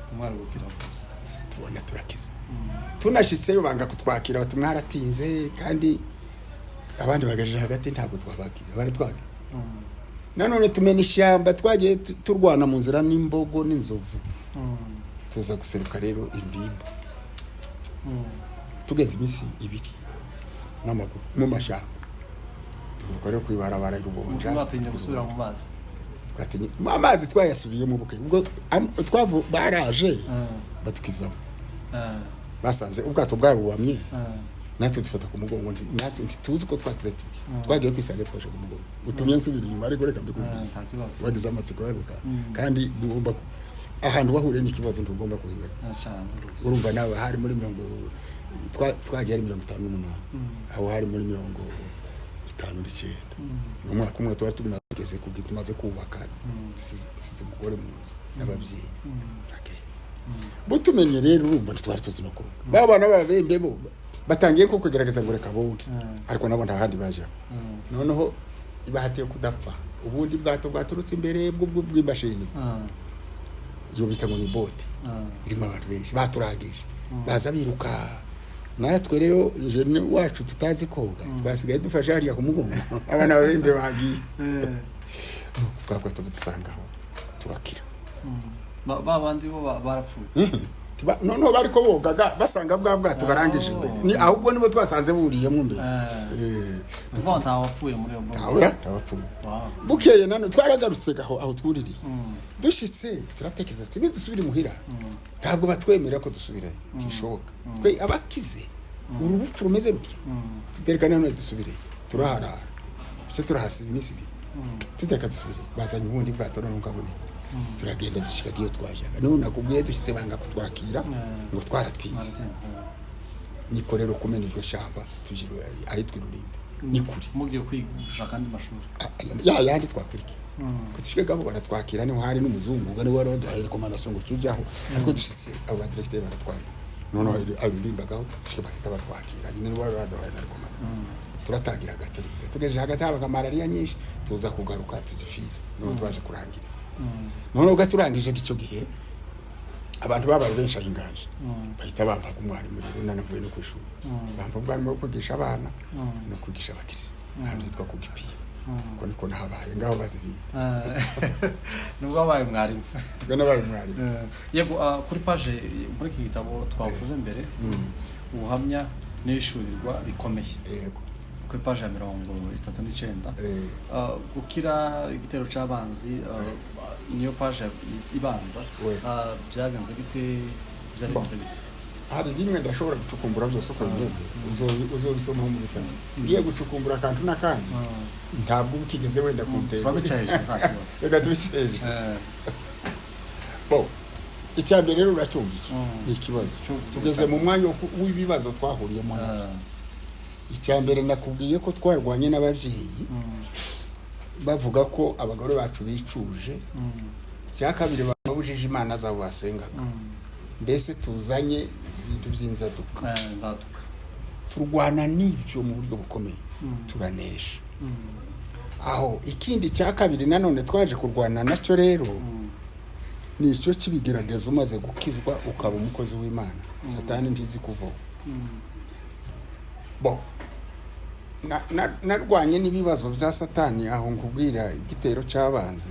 Tumwari gukira gusa. Tubona turakiza. Tunashitseyo banga kutwakira, bati mwaratinze kandi abandi bagaje hagati, ntabwo twabakira baratwagira. Nanone tumena ishyamba, twagiye turwana mu nzira n'imbogo n'inzovu. Tuza guseruka rero irurimbo, tugeze iminsi 2 n'amaguru mu mashyamba, tugaruka rero kwibarabara i Rubonja. Mwatinye gusubira mu mazi? Twatinye amazi, twayasubiyemo buke. Ubwo twavu baraje batukizamo, basanze ubwato bwarubamye, natwe dufata ku mugongo. Natwe ntituzi uko twakize, twagiye kwisanga twashe ku mugongo. Utumye nsubira inyuma, ariko reka mbikubwire. Nta kibazo. Wagize amatsiko yaguka kandi ugomba ahantu wahuriye n'ikibazo ntugomba kuhibaga. Cyane rwose. Urumva nawe hari muri mirongo twagiye ari 58, aho hari muri 59. Ni umwaka umwe tuba tugeze ku bwite, tumaze kubaka, dusize umugore mu nzu n'ababyeyi. Okay. Butumenye rero, urumva ntitwari tuzi no koga. Ba bana b'ababembe bo batangiye ko kugerageza ngo reka boge, ariko nabo nta handi baja. Noneho ibahatiye kudapfa, ubundi bwato bwaturutse imbere bw'imashini, iyo bita ngo ni bote, irimo abantu benshi baturangije, baza biruka. Natwe rero jene wacu tutazi koga, twasigaye dufashe hariya ku mugongo, abana b'abembe bagiye bwa bwato budusangaho, turakira. Ba bandi bo barapfuye? Noneho bariko bogaga basanga bwa bwato barangije imbere. Ni ahubwo nibo twasanze buriyemo imbere. Ni ukuvuga ngo nta wapfuye muri iyo bote? Ntawe, ntawapfuye. Bukeye nano twaragarutse aho aho twuririye. Dushitse turatekereza tuti nidusubira imuhira ntabwo batwemera ko dusubirayo, ntibishoboka, twe abakize uru rupfu rumeze rutya. Tutereka none dusubireyo, turaharara icyo, turahasiba iminsi 2, tutereka dusubireyo. Bazanye ubundi bwato none ukabone, turagenda dushikaga iyo twajaga. None nakubwiye, dushyitse banga kutwakira ngo twaratize. Mwaratinze. Niko rero kumena iryo shyamba tujya ahitwa Irurimbo, ni kure. Mugiye kwiga gushaka andi mashuri? Ya yandi twakurikiye kutushikagabo baratwakira, niho hari n'umuzungu ubwo niwe wari waduhaye recommandation ngo tujyaho. Ariko dushitse abo ba directeur baratwakira, noneho arurimbagaho dushike bahita batwakira nyine, niwe wari waduhaye na recommandation. Turatangira gatolika, tugejeje hagati habaga malariya nyinshi, tuza kugaruka tuzifiza, niho twaje kurangiriza. Noneho gaturangije icyo gihe abantu babaye benshi aho inganje, bahita bampa umwarimu. Rero nanavuye no ku ishuri, bampa umwarimu wo kwigisha abana no kwigisha abakirisitu ahantu hitwa ku Gipira. Uko niko nahabaye ngaho baziriye. Nibwo wabaye mwarimu? Ubwo nabaye umwarimu. Yego. Kuri page muri iki gitabo twavuze mbere, ubuhamya n'ishurirwa rikomeye, kuri page ya 39, gukira igitero c'abanzi, niyo page ibanza. We. Byagenze bite? Byagenze bite? Hari bimwe ndashobora gucukumbura byose uko bimeze, uzobisoma mu bitabo. Ngiye gucukumbura akantu n'akandi, ntabwo uba ukigeze wenda ku ntego. Turabica hejuru, nta kibazo. Reka tubice hejuru. Bo icya mbere rero uracyumvise, ni ikibazo. Tugeze mu mwanya w'ibibazo twahuriyemo nabyo. Icya mbere nakubwiye ko twarwanye n'ababyeyi, bavuga ko abagore bacu bicuje. Icya kabiri, babujije imana zabo basengaga, mbese tuzanye ibintu by'inzaduka. Nzaduka. Turwana n'ibyo mu buryo bukomeye, turanesha aho. Ikindi cya kabiri nanone twaje kurwana nacyo rero ni icyo cy'ibigerageza. Umaze gukizwa ukaba umukozi w'Imana, Satani ntizi kuvaho. Bo Narwanye n'ibibazo bya Satani aho nkubwira igitero cy'abanzi.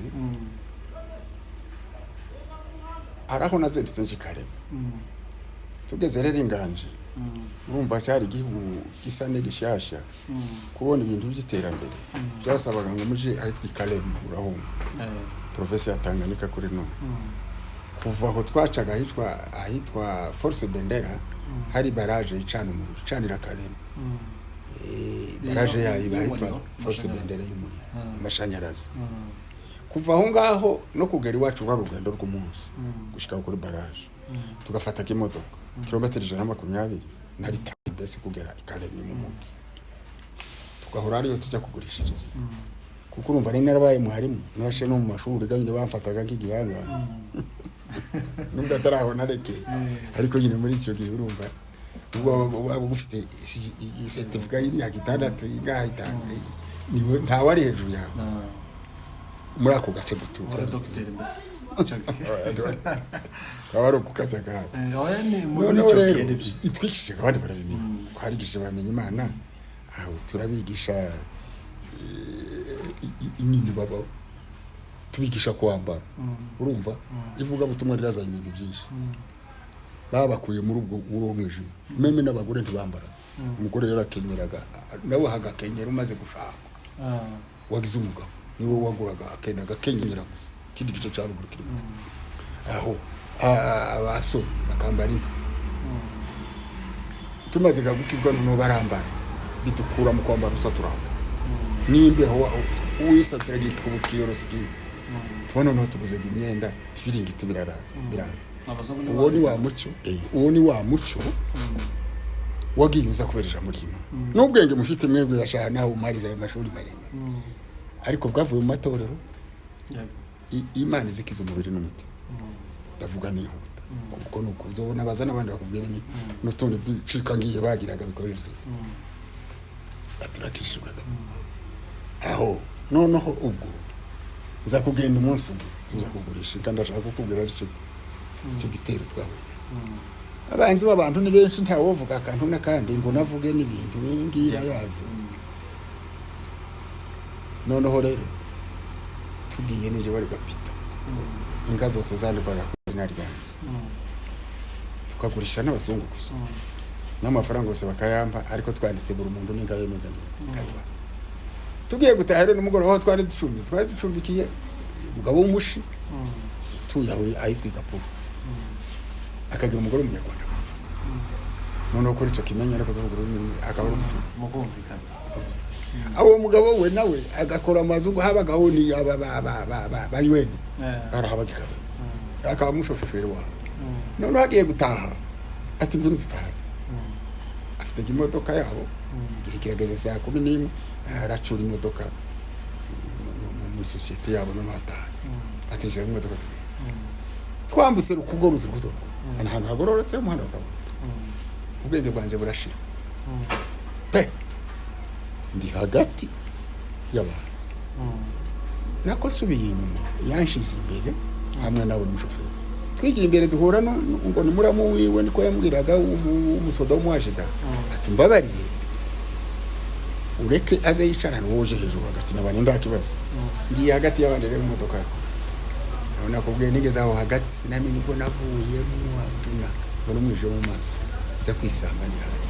Hari aho nazindutse njikareba. Tugeze rero Inganji, urumva cyari igihugu gisa n'igishyashya. Kubona ibintu by'iterambere byasabaga ngo muje ahitwa Ikalemi, urahumva, provinsi ya Tanganyika kuri none. Kuva aho twacaga ahitwa Force Bendera, hari baraje icana umuriro, icanira Kalemi. Baraje yayo iba ahitwa Y'umuriro, Force amashanyarazi. Bendera y'umuriro, amashanyarazi. Kuva aho ngaho no kugera iwacu rwa rugendo rw'umunsi gushyika kuri baraje, tugafata imodoka kilometero 125, mbese kugera i Kalemi mu mugi, tugahora ariyo tujya kugurishiriza, kuko urumva nari narabaye mwarimu, narashe no mu mashuri ganyine bamfataga nk'igihangange, nubwo ataraho narekeye. Ariko nyine muri icyo gihe urumva ubwo waba ufite certificat y'imyaka 6, ingaha 5, niwe ntawe ari hejuru yawe muri ako gace dutuye. Uri dogiteri mbese? Kaba ari ukukajagari. Oya, ni muri Noneho icyo rero gihe nibyo. Itwikishije abandi barabimenya, twarigishije bamenya Imana. Aho turabigisha nyine baba tubigisha kwambara. Urumva ivugabutumwa rirazanye ibintu byinshi, babakuye muri ubwo, muri uwo mwijima. Même n'abagore ntibambara. Umugore yarakenyeraga, nawe hagakenyera umaze gushaka, wagize umugabo niwe waguraga akenda agakenyera gusa, ikindi gice cya ruguru kirimo aho. Abasore bakambara impu. Tumaze gukizwa noneho barambara, bidukura mu kwambara ubusa, turambara n'imbeho. Uwisatsiraga ikiyorosi tuba noneho tuguzaga imyenda, ibiringiti biraraza biraza. Abazungu Uwo ni wa babizi. muco, uwo ni wa muco wagiye uza kubera ijambo ry'Imana n'ubwenge mufite mwebwe bashaka nawe umariza ayo mashuri maremare, ariko bwavuye mu matorero. Imana izikiza umubiri n'umutima. Ndavuga nihuta kuko nuko uzobona baza n'abandi bakubwira ni n'utundi ducika ngiye bagiraga bikoresho baturakishijwe aho. Noneho ubwo nza kugenda umunsi umwe tuza kugurisha inka. Ndashaka kukubwira icyo gitero twahuye. Abanzi b'abantu ni benshi, ntawovuga akantu n'akandi ngo navuge n'ibintu ngira yabyo. Noneho rero tugiye nije wari gapita, inka zose zandikwaga ku izina ryanjye, tukagurisha n'abazungu gusa, n'amafaranga yose bakayampa, ariko twanditse buri muntu n'inka ye n'inka ye. Tugiye gutaha rero nimugoroba, aho twari ducumbikiye, twari ducumbikiye umugabo w'umushi utuye aho ahitwa Igapuru, akagira umugore w'umunyarwanda. Noneho kuri icyo kimenya, ariko tuvuga ururimi rumwe, akaba ari uducumbi Mukumvikana. Abo mugabo we nawe agakora amazu, habagaho ni aba ba UN barahabaga kare, akaba umushoferi wabo. Noneho agiye gutaha ati: "Ngwino dutahe." Afite imodoka yabo. Igihe kirageze saa 11, aracura imodoka muri sosiyete yabo. Noneho ataha atinjira mu modoka, tugenda twambutse Rukugo, ruzi Rukugo, rukugo ahantu hagororotse umuhanda wa kaburimbo. Ubwenge bwanjye burashira pe, ndi hagati y'abantu. Nako nsubiye inyuma, yanshize imbere hamwe nawe n'umushoferi, twigiye imbere duhura ngo ni muramu wiwe, niko yambwiraga, w'umusoda w'umuajida, ati: "Mbabarire ureke aze yicarane, wowe uje hejuru hagati n'abandi nta kibazo." Ngiye hagati y'abandi rero mu modoka, nakubwiye nigeze aho hagati sinamenye ubwo navuyemo, mvuna mbona umwijima mu maso, nza kwisanga ndi hasi.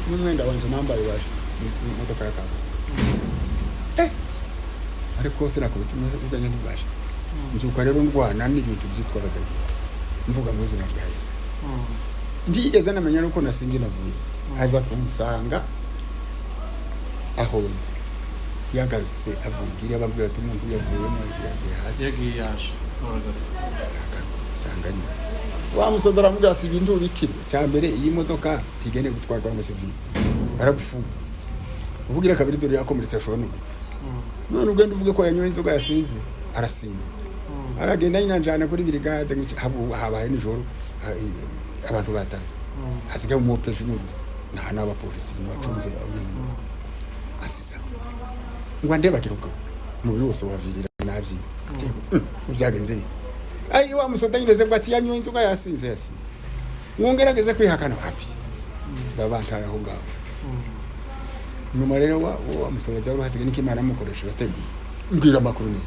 N'umwenda wanje nambaye washize mu modoka ya kaburimbo. Ariko sinakubita ubwenge ntibwashe. Nzuka rero ndwana n'ibintu byitwa abadayimoni, mvuga mu izina rya Yesu. Ntigeze namenya nuko nasinze navuye. Aza kumusanga aho ndi, yagarutse avuye iriya, ababwira ati: "Umuntu yavuyemo, yaguye hasi." Yagiye yaje uragaruka. Usanga nyine wa musoda aramubwira ati: "Ibintu bikire cya mbere, iyi modoka ntigenewe gutwarwa ngo sevire, baragufunga. Uvugira kabiri, dore yakomeretse, ashobora no gupfa. None ugenda uvuge ko yanyoye inzoga yasinze." Arasinda, aragenda nyine anjana kuri brigade. Habaye nijoro, abantu bataye, hasigaye umupeje umwe gusa nta n'abapolisi bacunze abanyamuriro. Asiza ngo andebagire ubwo umubiri wose wavirira nabyi byagenze bite? Ayi, wa musoda nyine bwo ati: "Yanyoye inzoga, yasinze, yasinze." Mwongerageze kwihakana, wapi, baba bantaye aho ngaho. Nyuma rero wa musoda wari uhasigaye, niko Imana amukoresha, irateguye, mbwira amakuru ni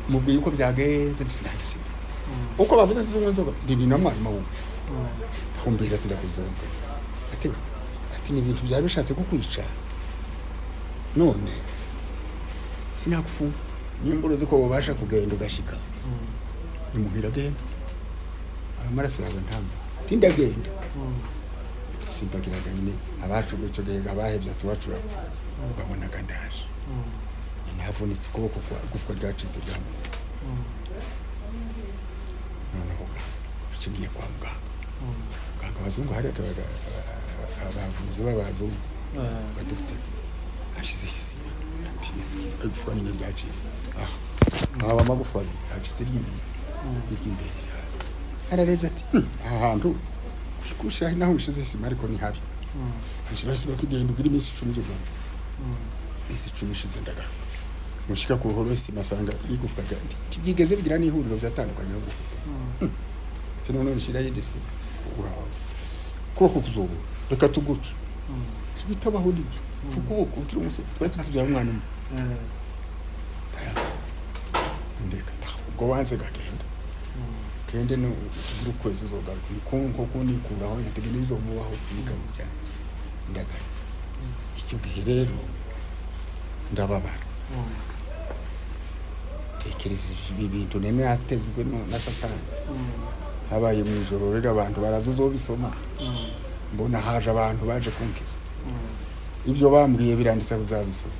mubwiye uko byagenze, bisinanjye simbizi uko bavuze sizungu inzoga ndi na mwarimu wubu akumbwira sindakuzunga, ati ni ibintu byari bishatse kukwica, none sinakufunga, nimba uzi ko wabasha kugenda ugashika imuhira, genda, amaraso yawe ntabwo tindagenda. Simbagiraga nyine abacu icyo gihe abahebye ati urapfa, babonaga ndaje nyine havunitse ukuboko kwa igufwa ryacitse ryamugoye. Noneho ngiye kwa muganga, muganga abazungu hari abavuzi b'abazungu, abadogiteri, ashyizeho isima, arapima ati igufwa nyine ryacitse aha, haba amagufa abiri acitse, ry'inyuma n'iry'imbere rirahari. Ararebye ati "Aha hantu kushyiraho naho ushize isima ariko ni habi." Anshyiraho isima ati genda ugire iminsi 10 uzogaruka. Iminsi 10 ishize ndagaruka, mushika ku ruhoro isima asanga igufwa ntibyigeze bigira n'ihuriro, byatandukanye ahubwo. Ati noneho nshyiraho indi sima, uraho ukuboko kuzobora, reka tuguce bitabaho nibyo ukuboko ukiri umusore, twari tubyara umwana umwe. Ndeka ta, ubwo wanze gagenda kende no ugire ukwezi uzogaruka nko kunikuraho nkategenda bizomubaho bikaba byanjye. Ndagaruka icyo gihe rero ndababara, tekereza ibi bintu nari natezwe na Satani. Habaye mu ijoro rero, abantu baraza, uzobisoma, mbona haje abantu baje kunkiza. Ibyo bambwiye biranditse, uzabisoma.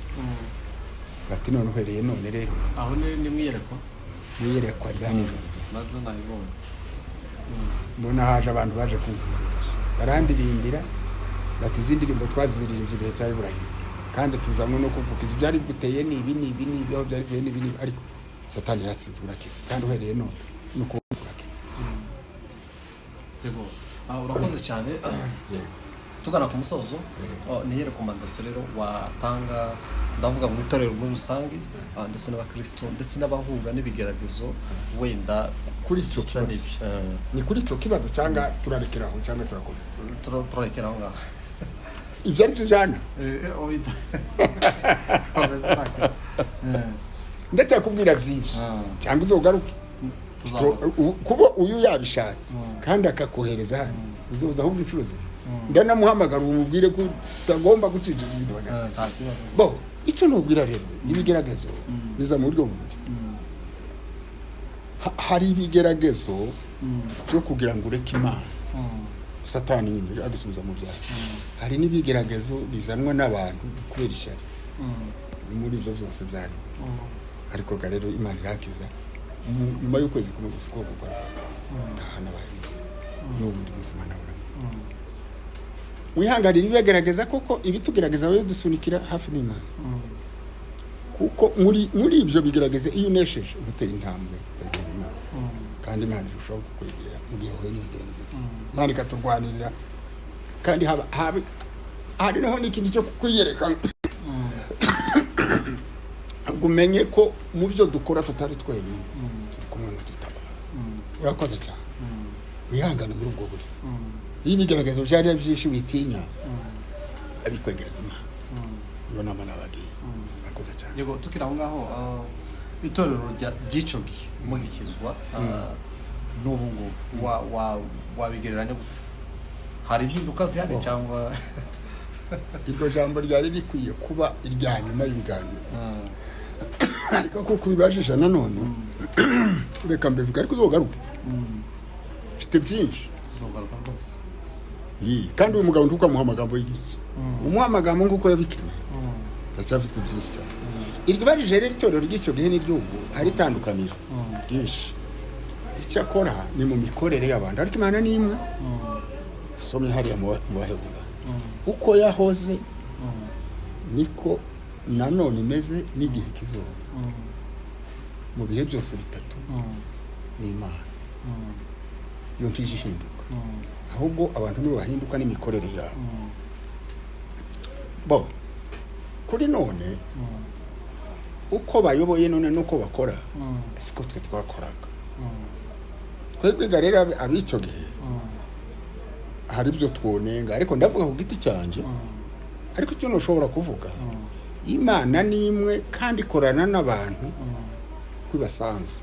Bati none uhereye none rero Aho ni mwiyerekwa? Mwiyerekwa rya nijoro. Nabyo nabibonye. Mbona haje abantu baje kunkiza benshi, barandirimbira bati izi ndirimbo twaziririmbye igihe cya Iburahimu, kandi tuzanywe no kugukiza, ibyari biguteye ni ibi ni ibi ni ibi, aho byari bivuye ni ibi ni ibi, ariko Satani yatsinzwe, urakize, kandi uhereye none ni ukuboko urakize. Yego. Urakoze cyane. Yego. Tugana ku musozo, ni recommandation rero watanga, ndavuga mu itorero muri rusange, ndetse n'abakristo ndetse n'abahura n'ibigeragezo wenda Kuri icyo bisa kibazo. n'ibyo. Ni kuri icyo kibazo cyangwa turarekera aho cyangwa turakomeza? Turarekera aho ngaho. Ibyo ari byo ujyana. Komeza ntacyo. Ndetse yakubwira byinshi cyangwa uzogaruke. Tuzagaruka. Kuba uyu yabishatse kandi akakohereza hano, uzoza ahubwo inshuro zibiri, ndanamuhamagara umubwire ko utagomba gucicira ibintu hagati. Nta kibazo. Bo icyo nubwira rero, ibigeragezo biza mu buryo bubiri. Hari ibigeragezo byo kugira ngo ureke Imana, Satani nyine agusubiza mu byaha. Hari n'ibigeragezo bizanwa n'abantu kubera ishyari. Muri ibyo byose byarimo, ariko ga rero Imana irakiza. Nyuma y'ukwezi kumwe gusa ukuboko kwari ndaha nabaye muzima, n'ubu ndi muzima naburamo. Mwihanganire ibibagerageza, kuko ibitugerageza biba bidusunikira hafi n'Imana, kuko muri ibyo bigerageza iyo unesheje uba uteye intambwe wegera Imana, kandi Imana irushaho kukwegera mu gihe uhuye n'ibigeragezo. Imana ikaturwanirira, kandi haba hari noneho n'ikindi cyo kukwiyereka ngo umenye ko mu byo dukora tutari twenyine, turi kumwe n'udutabara. Urakoze cyane, wihangane muri ubwo buryo. Iyo ibigeragezo byari byinshi witinya, abikwegereza Imana. Iyo nama nabagiye. Urakoze cyane. Yego, tukiri aho ngaho, itorero ry'icyo gihe mugikizwa n'ubu ngubu wabigereranya gute? Hari impinduka zihari cyangwa? Iryo jambo ryari rikwiye kuba irya nyuma y'ibiganiro, ariko kuko ubibajije nanone reka mbivuga, ariko uzogaruke, mfite byinshi. Tuzogaruka rwose. Kandi uyu mugabo ntukamuha amagambo y'igice, umuha amagambo nk'uko yabikeneye, ndacyafite byinshi cyane. Iryo bajije rero, itorero ry'icyo gihe n'iry'ubu hari itandukaniro ryinshi, icyakora ni mu mikorere y'abantu, ariko Imana ni imwe. Usomye hariya mu Bahebura, uko yahoze niko nanone imeze n'igihe kizoza, mu bihe byose bitatu ni Imana, iyo ntije ihinduka, ahubwo abantu nibo bahinduka n'imikorere yabo. Bo kuri none uko bayoboye none nuko bakora siko twe twakoraga. Twebwe ga rero ab'icyo gihe hari ibyo twonenga, ariko ndavuga ku giti cyanjye. Ariko icyo ntushobora kuvuga, Imana ni imwe kandi ikorana n'abantu uko ibasanze.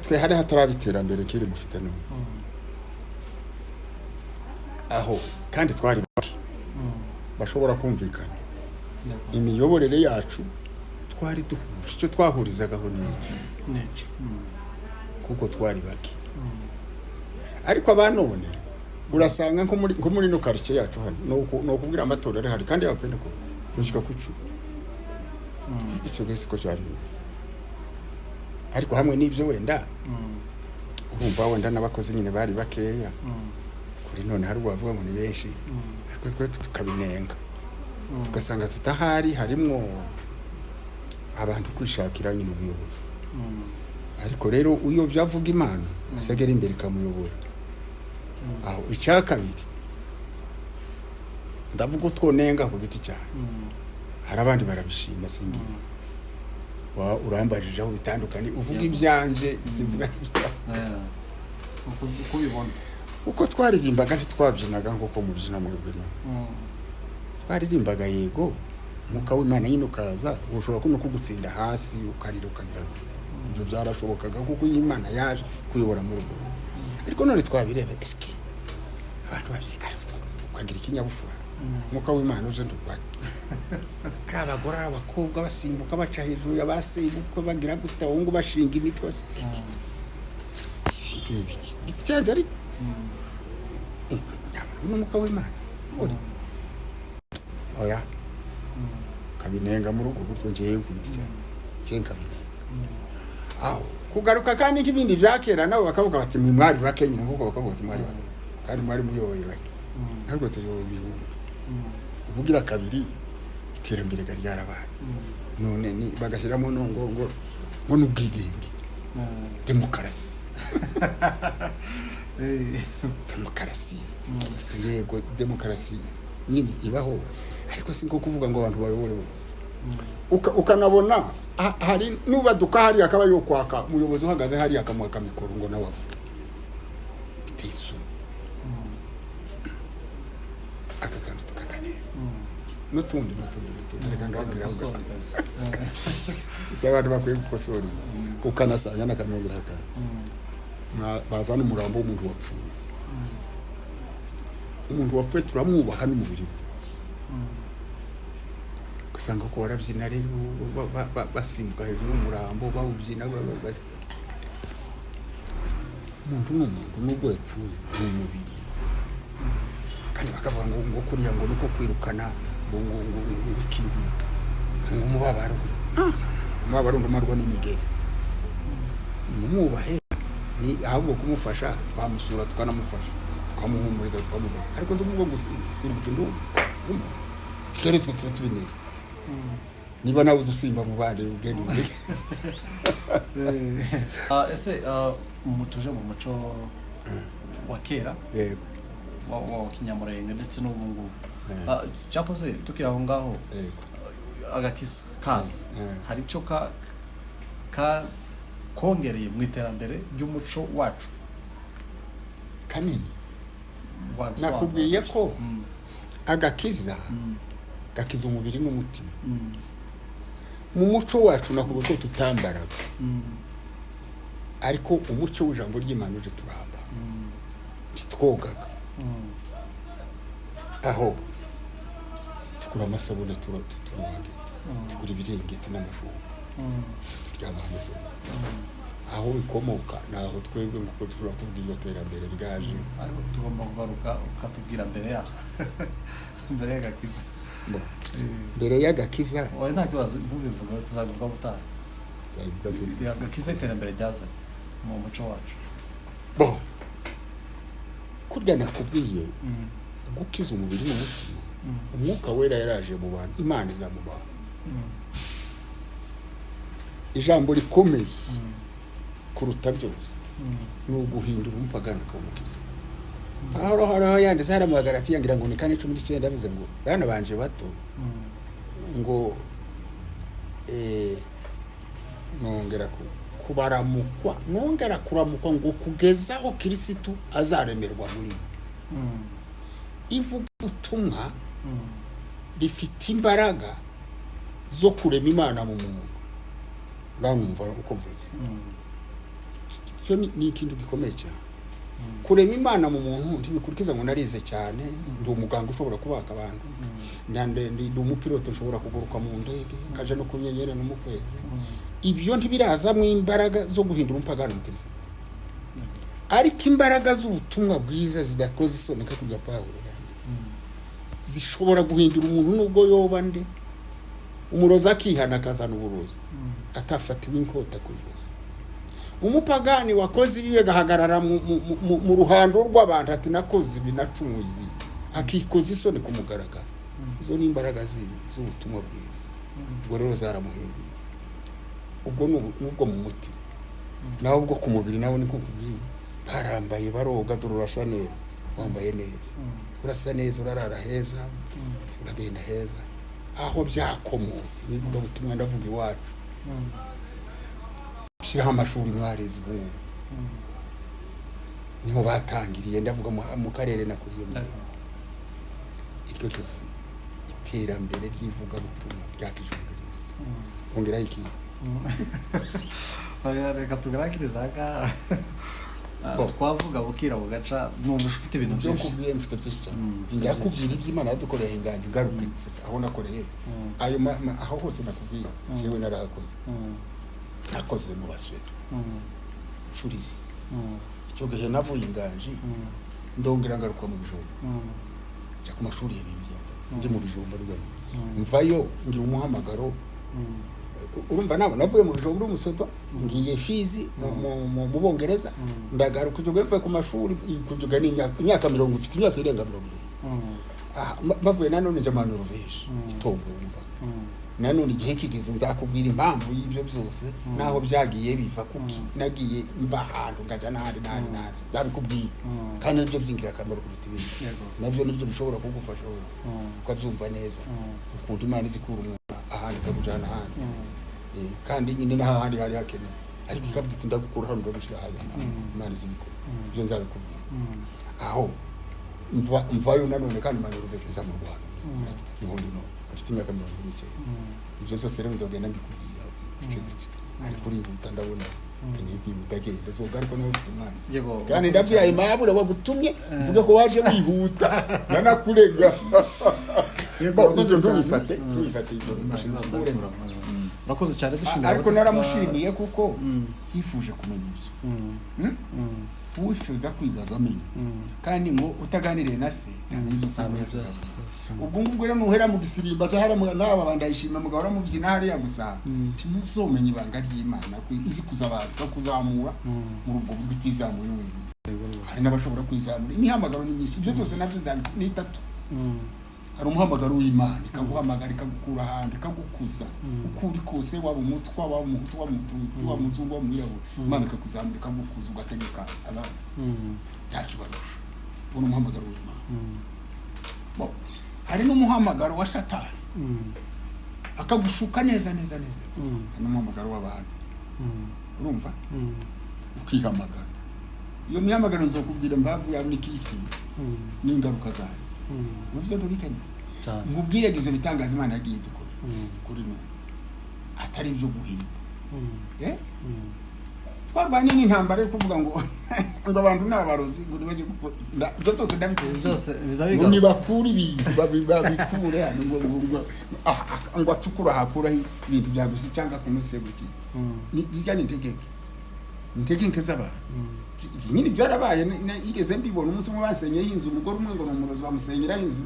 Twe hari hataraba iterambere nk'iri mufite none aho, kandi twari bake bashobora kumvikana. Imiyoborere yacu twari duhuje, icyo twahurizagaho ni iki? Nicyo. Kuko twari bake. Ariko aba none urasanga nko muri ino karitsiye yacu hano, ni ukubwira amatorero ahari kandi y'Abapentekote bishyika ku 10. Icyo gihe siko cyari bimeze. Ariko hamwe n'ibyo, wenda urumva wenda n'abakozi nyine bari bakeya. Kuri none hari uwavuga ngo ni benshi, ariko twe tukabinenga, tugasanga tutahari, harimwo abantu kwishakira nyine ubuyobozi. Ariko rero uyobya avuga Imana asagera imbere ikamuyobora aho. Icya kabiri, ndavuga utwonenga ku giti cyane, hari abandi barabishima. Simbizi, wa urambarije aho bitandukanye, uvuga ibyanje, simvuga ibyawe. Uko ubibona. Uko twaririmbaga, ntitwabyinaga nk'uko mubyina mwebwe none. Twaririmbaga, yego, Umwuka w'Imana nyine ukaza, ushobora no kugutsinda hasi ukarira, ukagira gute. Ibyo byarashobokaga kuko iyo Imana yaje kuyobora muri urwo rugo. Ariko none twabireba, esike abantu babyina ariko ukagira ikinyabupfura? Umwuka w'Imana uje nturwanya, ari abagore, ari abakobwa, basimbuka baca hejuru y'abasimbuka, bagira gute, abahungu bashinga imitwe bose. Ibintu ni ibiki? Giti cyanjye, ariko nyamara uyu ni Umwuka w'Imana uri oya, kabinenga muri ubwo buryo. Ngewe ku giti cyanjye, ngewe nkabinenga aho kugaruka. Kandi nk'ibindi bya kera, nabo bakavuga bati: "Mwe mwari bake nyine", nk'uko bakavuga bati: "Mwari bake kandi mwari muyoboye bake", ariko tuyoboye ibihumbi. Ubugira kabiri, iterambere ryari ryarabaye. None ni bagashyiramo no ngo n'ubwigenge, demokarasi. Demokarasi, yego, demokarasi nyine ibaho, ariko si nko kuvuga ngo abantu bayobore bose. Ukanabona hari nubaduka hariya akaba yokwaka umuyobozi uhagaze hariya, akamuha mikoro ngo nawe avuge. Biteye isoni. Aka kantu tukaganira n'utundi n'utundi n'utundi. Reka ngabwira aho Gukosora kabisa. Icyo abantu bakwiye gukosora, ukanasanga n'akanongera akantu. Bazana umurambo w'umuntu wapfuye. Umuntu wapfuye turamwubaha n'umubiri we, ugasanga ko barabyina rero, basimbuka hejuru y'umurambo, bawubyina. Umuntu ni umuntu nubwo yapfuye, ni umubiri. Kandi bakavuga ngo kuriya ngo niko kwirukana ngo iki, ngo umubabaro. Umubabaro ngo umarwa n'imigeri. Mumwubahe, ni ahubwo kumufasha, twamusura, tukanamufasha, tukamuhumuriza, tukamufasha. Ariko si ubwo gusimbuka induru y'umuntu. Kera twe tuba tubineye. Niba nawe uzi usimba mu bandi, ugenda ubireke. Ese tuje mu muco wa kera wa kinyamurenge ndetse n'ubu ngubu. Cyakoze tukiri aho ngaho, agakiza kaza, hari icyo ka kongereye mu iterambere ry'umuco wacu? Kanini. Wabisobanura? Nakubwiye ko agakiza gakiza umubiri n'umutima. Mu muco wacu nakubwiye ko tutambaraga, ariko umuco w'ijambo ry'Imana uje turambara. Ntitwogaga aho, tugura amasabune, turuhagira, tugura ibiringiti n'amashuka, turyama hameze neza. Aho bikomoka ni aho. Twebwe nk'uko dushobora kuvuga iryo terambere ryaje. Ariko tugomba kugaruka ukatubwira mbere yaho, mbere y'agakiza. Bo, mbere y'agakiza. Oya, nta kibazo, ntubivuge, tuzabivuga ubutaha. Tuzabivuga tuti. Agakiza, iterambere ryazanye mu muco wacu. Bo, kurya nakubwiye, gukiza umubiri n'umutima, Umwuka Wera yaraje mu bantu, Imana iza mu bantu. Ijambo rikomeye kuruta byose ni uguhindura umupagani akamukiza. Pawulo hariho yanditse hariya mu Bagalatiya, ngira ngo ni 4:19, yavuze ngo: "Bana banje bato," ngo nongera kubaramukwa, nongera kuramukwa ngo kugeza aho Kirisitu azaremerwa muri mwe. Ivugabutumwa rifite imbaraga zo kurema Imana mu muntu. Uramwumva uko mvuze? Icyo ni ikintu gikomeye cyane. Kurema Imana mu muntu ntibikurikiza ngo narize cyane, ndi umuganga ushobora kubaga abantu, ndi umupilote nshobora kuguruka mu ndege nkaja no ku nyenyeri no mu kwezi. Ibyo ntibirazamo imbaraga zo guhindura umupagani umukirisitu. Ariko imbaraga z'ubutumwa bwiza zidakoze isoni, nka kurya Pawulo yanditse, zishobora guhindura umuntu nubwo yoba nde, umurozi akihana akazana uburozi atafatiwe inkota ku ijosi, umupagani wakoze ibi agahagarara mu ruhando rw'abantu ati: "Nakoze ibi, nacumuye ibi," akikoza isoni ku mugaragaro. Izo ni imbaraga z'ubutumwa bwiza. Ubwo rero zaramuhinduye. Ubwo ni ubwo mu mutima. Naho ubwo ku mubiri nawe niko nkubwiye, barambaye, baroga, dore urasa neza, wambaye neza, urasa neza, urarara heza, uragenda heza. Aho byakomotse n'ivugabutumwa, ndavuga iwacu, shyiraho amashuri mwarize ubu ngubu, niho batangiriye. Ndavuga mu karere nakuriyemo. Iryo ryose iterambere ry'ivugabutumwa rya kijambere. Ongeraho ikindi. Oya, reka tugaragirize aha ngaha. Bo. Twavuga bukira bugaca, numva ufite ibintu Ibyo byinshi. nkubwiye mfite byinshi cyane. Mfite Ndakubwira byinshi. iby'Imana yadukoreye inganje, ngaruke gusa aho nakoreye ayo aho hose nakubwiye, jewe narahakoze. Nakoze mu Basweto, shurizi. Icyo gihe navuye inganji, ndongera ngaruka mu bijumba, njya ku mashuri ya Bibiliya, mva ndi mu bijumba rwego, mvayo ngira umuhamagaro. Urumva nabo navuye mu bijumba umusoto, ngiye Fizi mu Bongereza, ndagaruka. Icyo gihe mvuye ku mashuri kugeza n'imyaka imyaka 40, mfite imyaka irenga 70. Bavuye nanone njya mu Norvège itongo. Wumva nanone igihe kigeze nzakubwira impamvu y'ibyo byose naho byagiye biva, kuki nagiye mva ahantu ngajya n'ahandi n'ahandi n'ahandi. Nzabikubwira, kandi nibyo by'ingirakamaro kuruta ibindi. Nabyo nibyo bishobora kugufasha wowe ukabyumva neza, ukuntu Imana izikura umuntu ahandi ikakujyana ahandi. Kandi nyine n'ahandi hari hakenewe, ariko ikavuga iti: "Ndagukura hano, ndagushyira ahandi." Imana izibikora, ibyo nzabikubwira. Aho mvayo nanone kandi Imana Norvège, iza mu Rwanda, niho ndi none, afite imyaka 49. Ibyo byose rero nzogenda mbikubwira bice bice, ariko urihuta, ndabona keneye kwihuta. Genda zogaruka nawe ufite umwanya. Yego. Kandi ndabwira Aimable wagutumye, mvuge ko waje wihuta, nanakurega. Yego, Bo, urakoze ibyo cyane. ntubifate, ntubifate ibyo. Urakoze cyane, dushimira Ariko naramushimiye kuko yifuje kumenya ibyo. Uwifuza kwiga azamenya, kandi ngo utaganiriye na se ntamenya ibyo Ntamenya sekuru byose. azavuga. Ubwo ngubwo rero nuhera mu gisirimba cyangwa n'aba bandayishima mugahora mubyina hariya gusa, ntimuzomenya ibanga ry'Imana ko izi kuzabantu bakuzamura muri ubwo buryo utizamuye wenyine. Hari n'abashobora kwizamura, imihamagaro ni myinshi. Ibyo byose nabyo ni itatu. Hari umuhamagaro w'Imana, ikaguhamagara, ikagukura ahantu, ikagukuza uko uri kose, waba umutwa, waba umuhutu, waba umututsi, waba umuzungu, waba umwirabura, Imana ikakuzamura, ikagukuza, ugategeka abandi, ntacyo ubarusha. Uwo ni umuhamagaro w'Imana. Bo, hari n'umuhamagaro wa Satani, akagushuka neza neza neza. Hari n'umuhamagaro w'abantu, urumva, ukihamagara. Iyo mihamagaro nzakubwira imbavu yawe n'ikiki n'ingaruka zayo. Muvyo ntubikane. Cyane. Nkubwire ibyo bitangaza Imana yagiye idukora kuri none, atari ibyo guhimba. Twarwanye n'intambara yo kuvuga ngo abantu ni abarozi, ngo nibaje gukora ibyo byose ndabikora. Byose biza Ngo bigaruka. Nibakure ibintu babikure hano, ngo acukure ahakuraho ibintu byaguze cyangwa kumusegukira. Zirya ni integeke, integeke z'abantu. Nyine byarabaye, yigeze mbibona umunsi umwe basenyeho inzu, umugore umwe ngo ni umurozi, bamusenyeraho inzu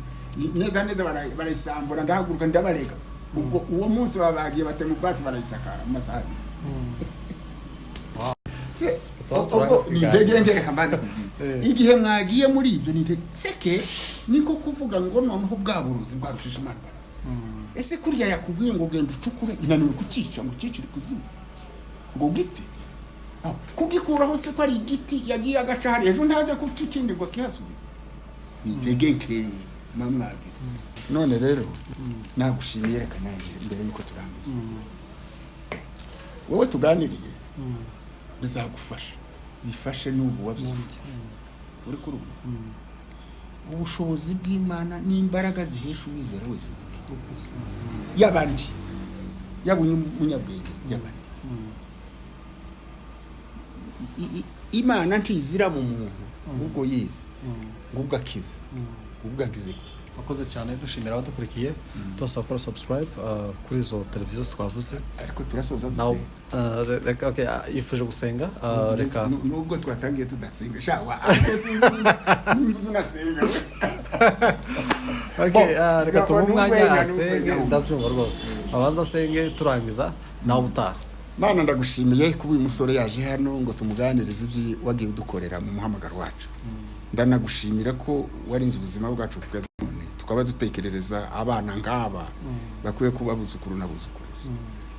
neza neza, barayisambura. Ndahaguruka ndabarega. Ubwo uwo munsi babagiye batema ubwatsi barayisakara mu masaha 2. Tuba Ubwo turangiza ni ikiganiro. intege nke, reka mbanze kubwira. Igihe mwagiye muri ibyo ni intege seke, niko kuvuga ngo noneho bwa burozi bwarushije Imana imbaraga. Ese kurya yakubwiye ngo genda ucukure, inaniwe kucica ngo ucicire ikuzimu ngo gipfe? Aho, kugikuraho se ko ari igiti yagiye agaca hariya, ejo ntaza kuca ikindi ngo akihasubize? Ni intege nke muba mwagize. None rero nagushimiye. Reka nanjye mbere yuko turangiza, wowe tuganiriye bizagufasha, bifashe n'ubu wabyifuje uri kurumva. Ngo ubushobozi bw'Imana n'imbaraga zihesha uwizera wese yabandi, yaba umunyabwenge, yabandi. Imana ntizira mu muntu, ubwo yize, ngubwo akize, ubwo agize. Wakoze cyane. Dushimira abadukurikiye, tubasaba gukora subscribe kuri izo televiziyo twavuze. Ariko turasoza nawe dusenga. Reka, okay, yifuje gusenga, reka. Nubwo twatangiye tudasenga shawa, ariko sinzi nimba uzi unasenga. Okay, Bo, reka tumuhe umwanya n'urwenya, asenge. N'urwenya. Ndabyumva rwose, abanza asenge, turangiza nawe utaha. Mana, ndagushimiye kuba uyu musore yaje hano ngo tumuganirize ibyo wagiye udukorera mu muhamagaro wacu. Ndanagushimira ko warinze ubuzima bwacu kugeza none, tukaba dutekerereza abana nk'aba bakwiye kuba abuzukuru n'abuzukuruza.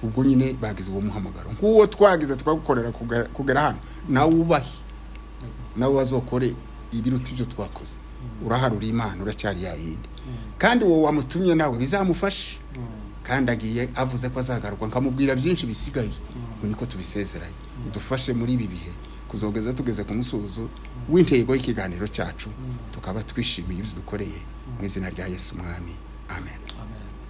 Ubwo nyine bagize uwo muhamagaro nk'uwo twagize, tukagukorera kugera hano, nawe ubahe, nawe bazokore ibiruta ibyo twakoze. Uraharura Imana, uracyari ya yindi, kandi wowe wamutumye nawe bizamufashe. Kandi agiye avuze ko azagaruka nkamubwira byinshi bisigaye, ngo niko tubisezeranye. Udufashe muri ibi bihe kuzogeza tugeze ku musozo w'intego y'ikiganiro cyacu, tukaba twishimiye ibyo dukoreye, mu izina rya Yesu Umwami, amen.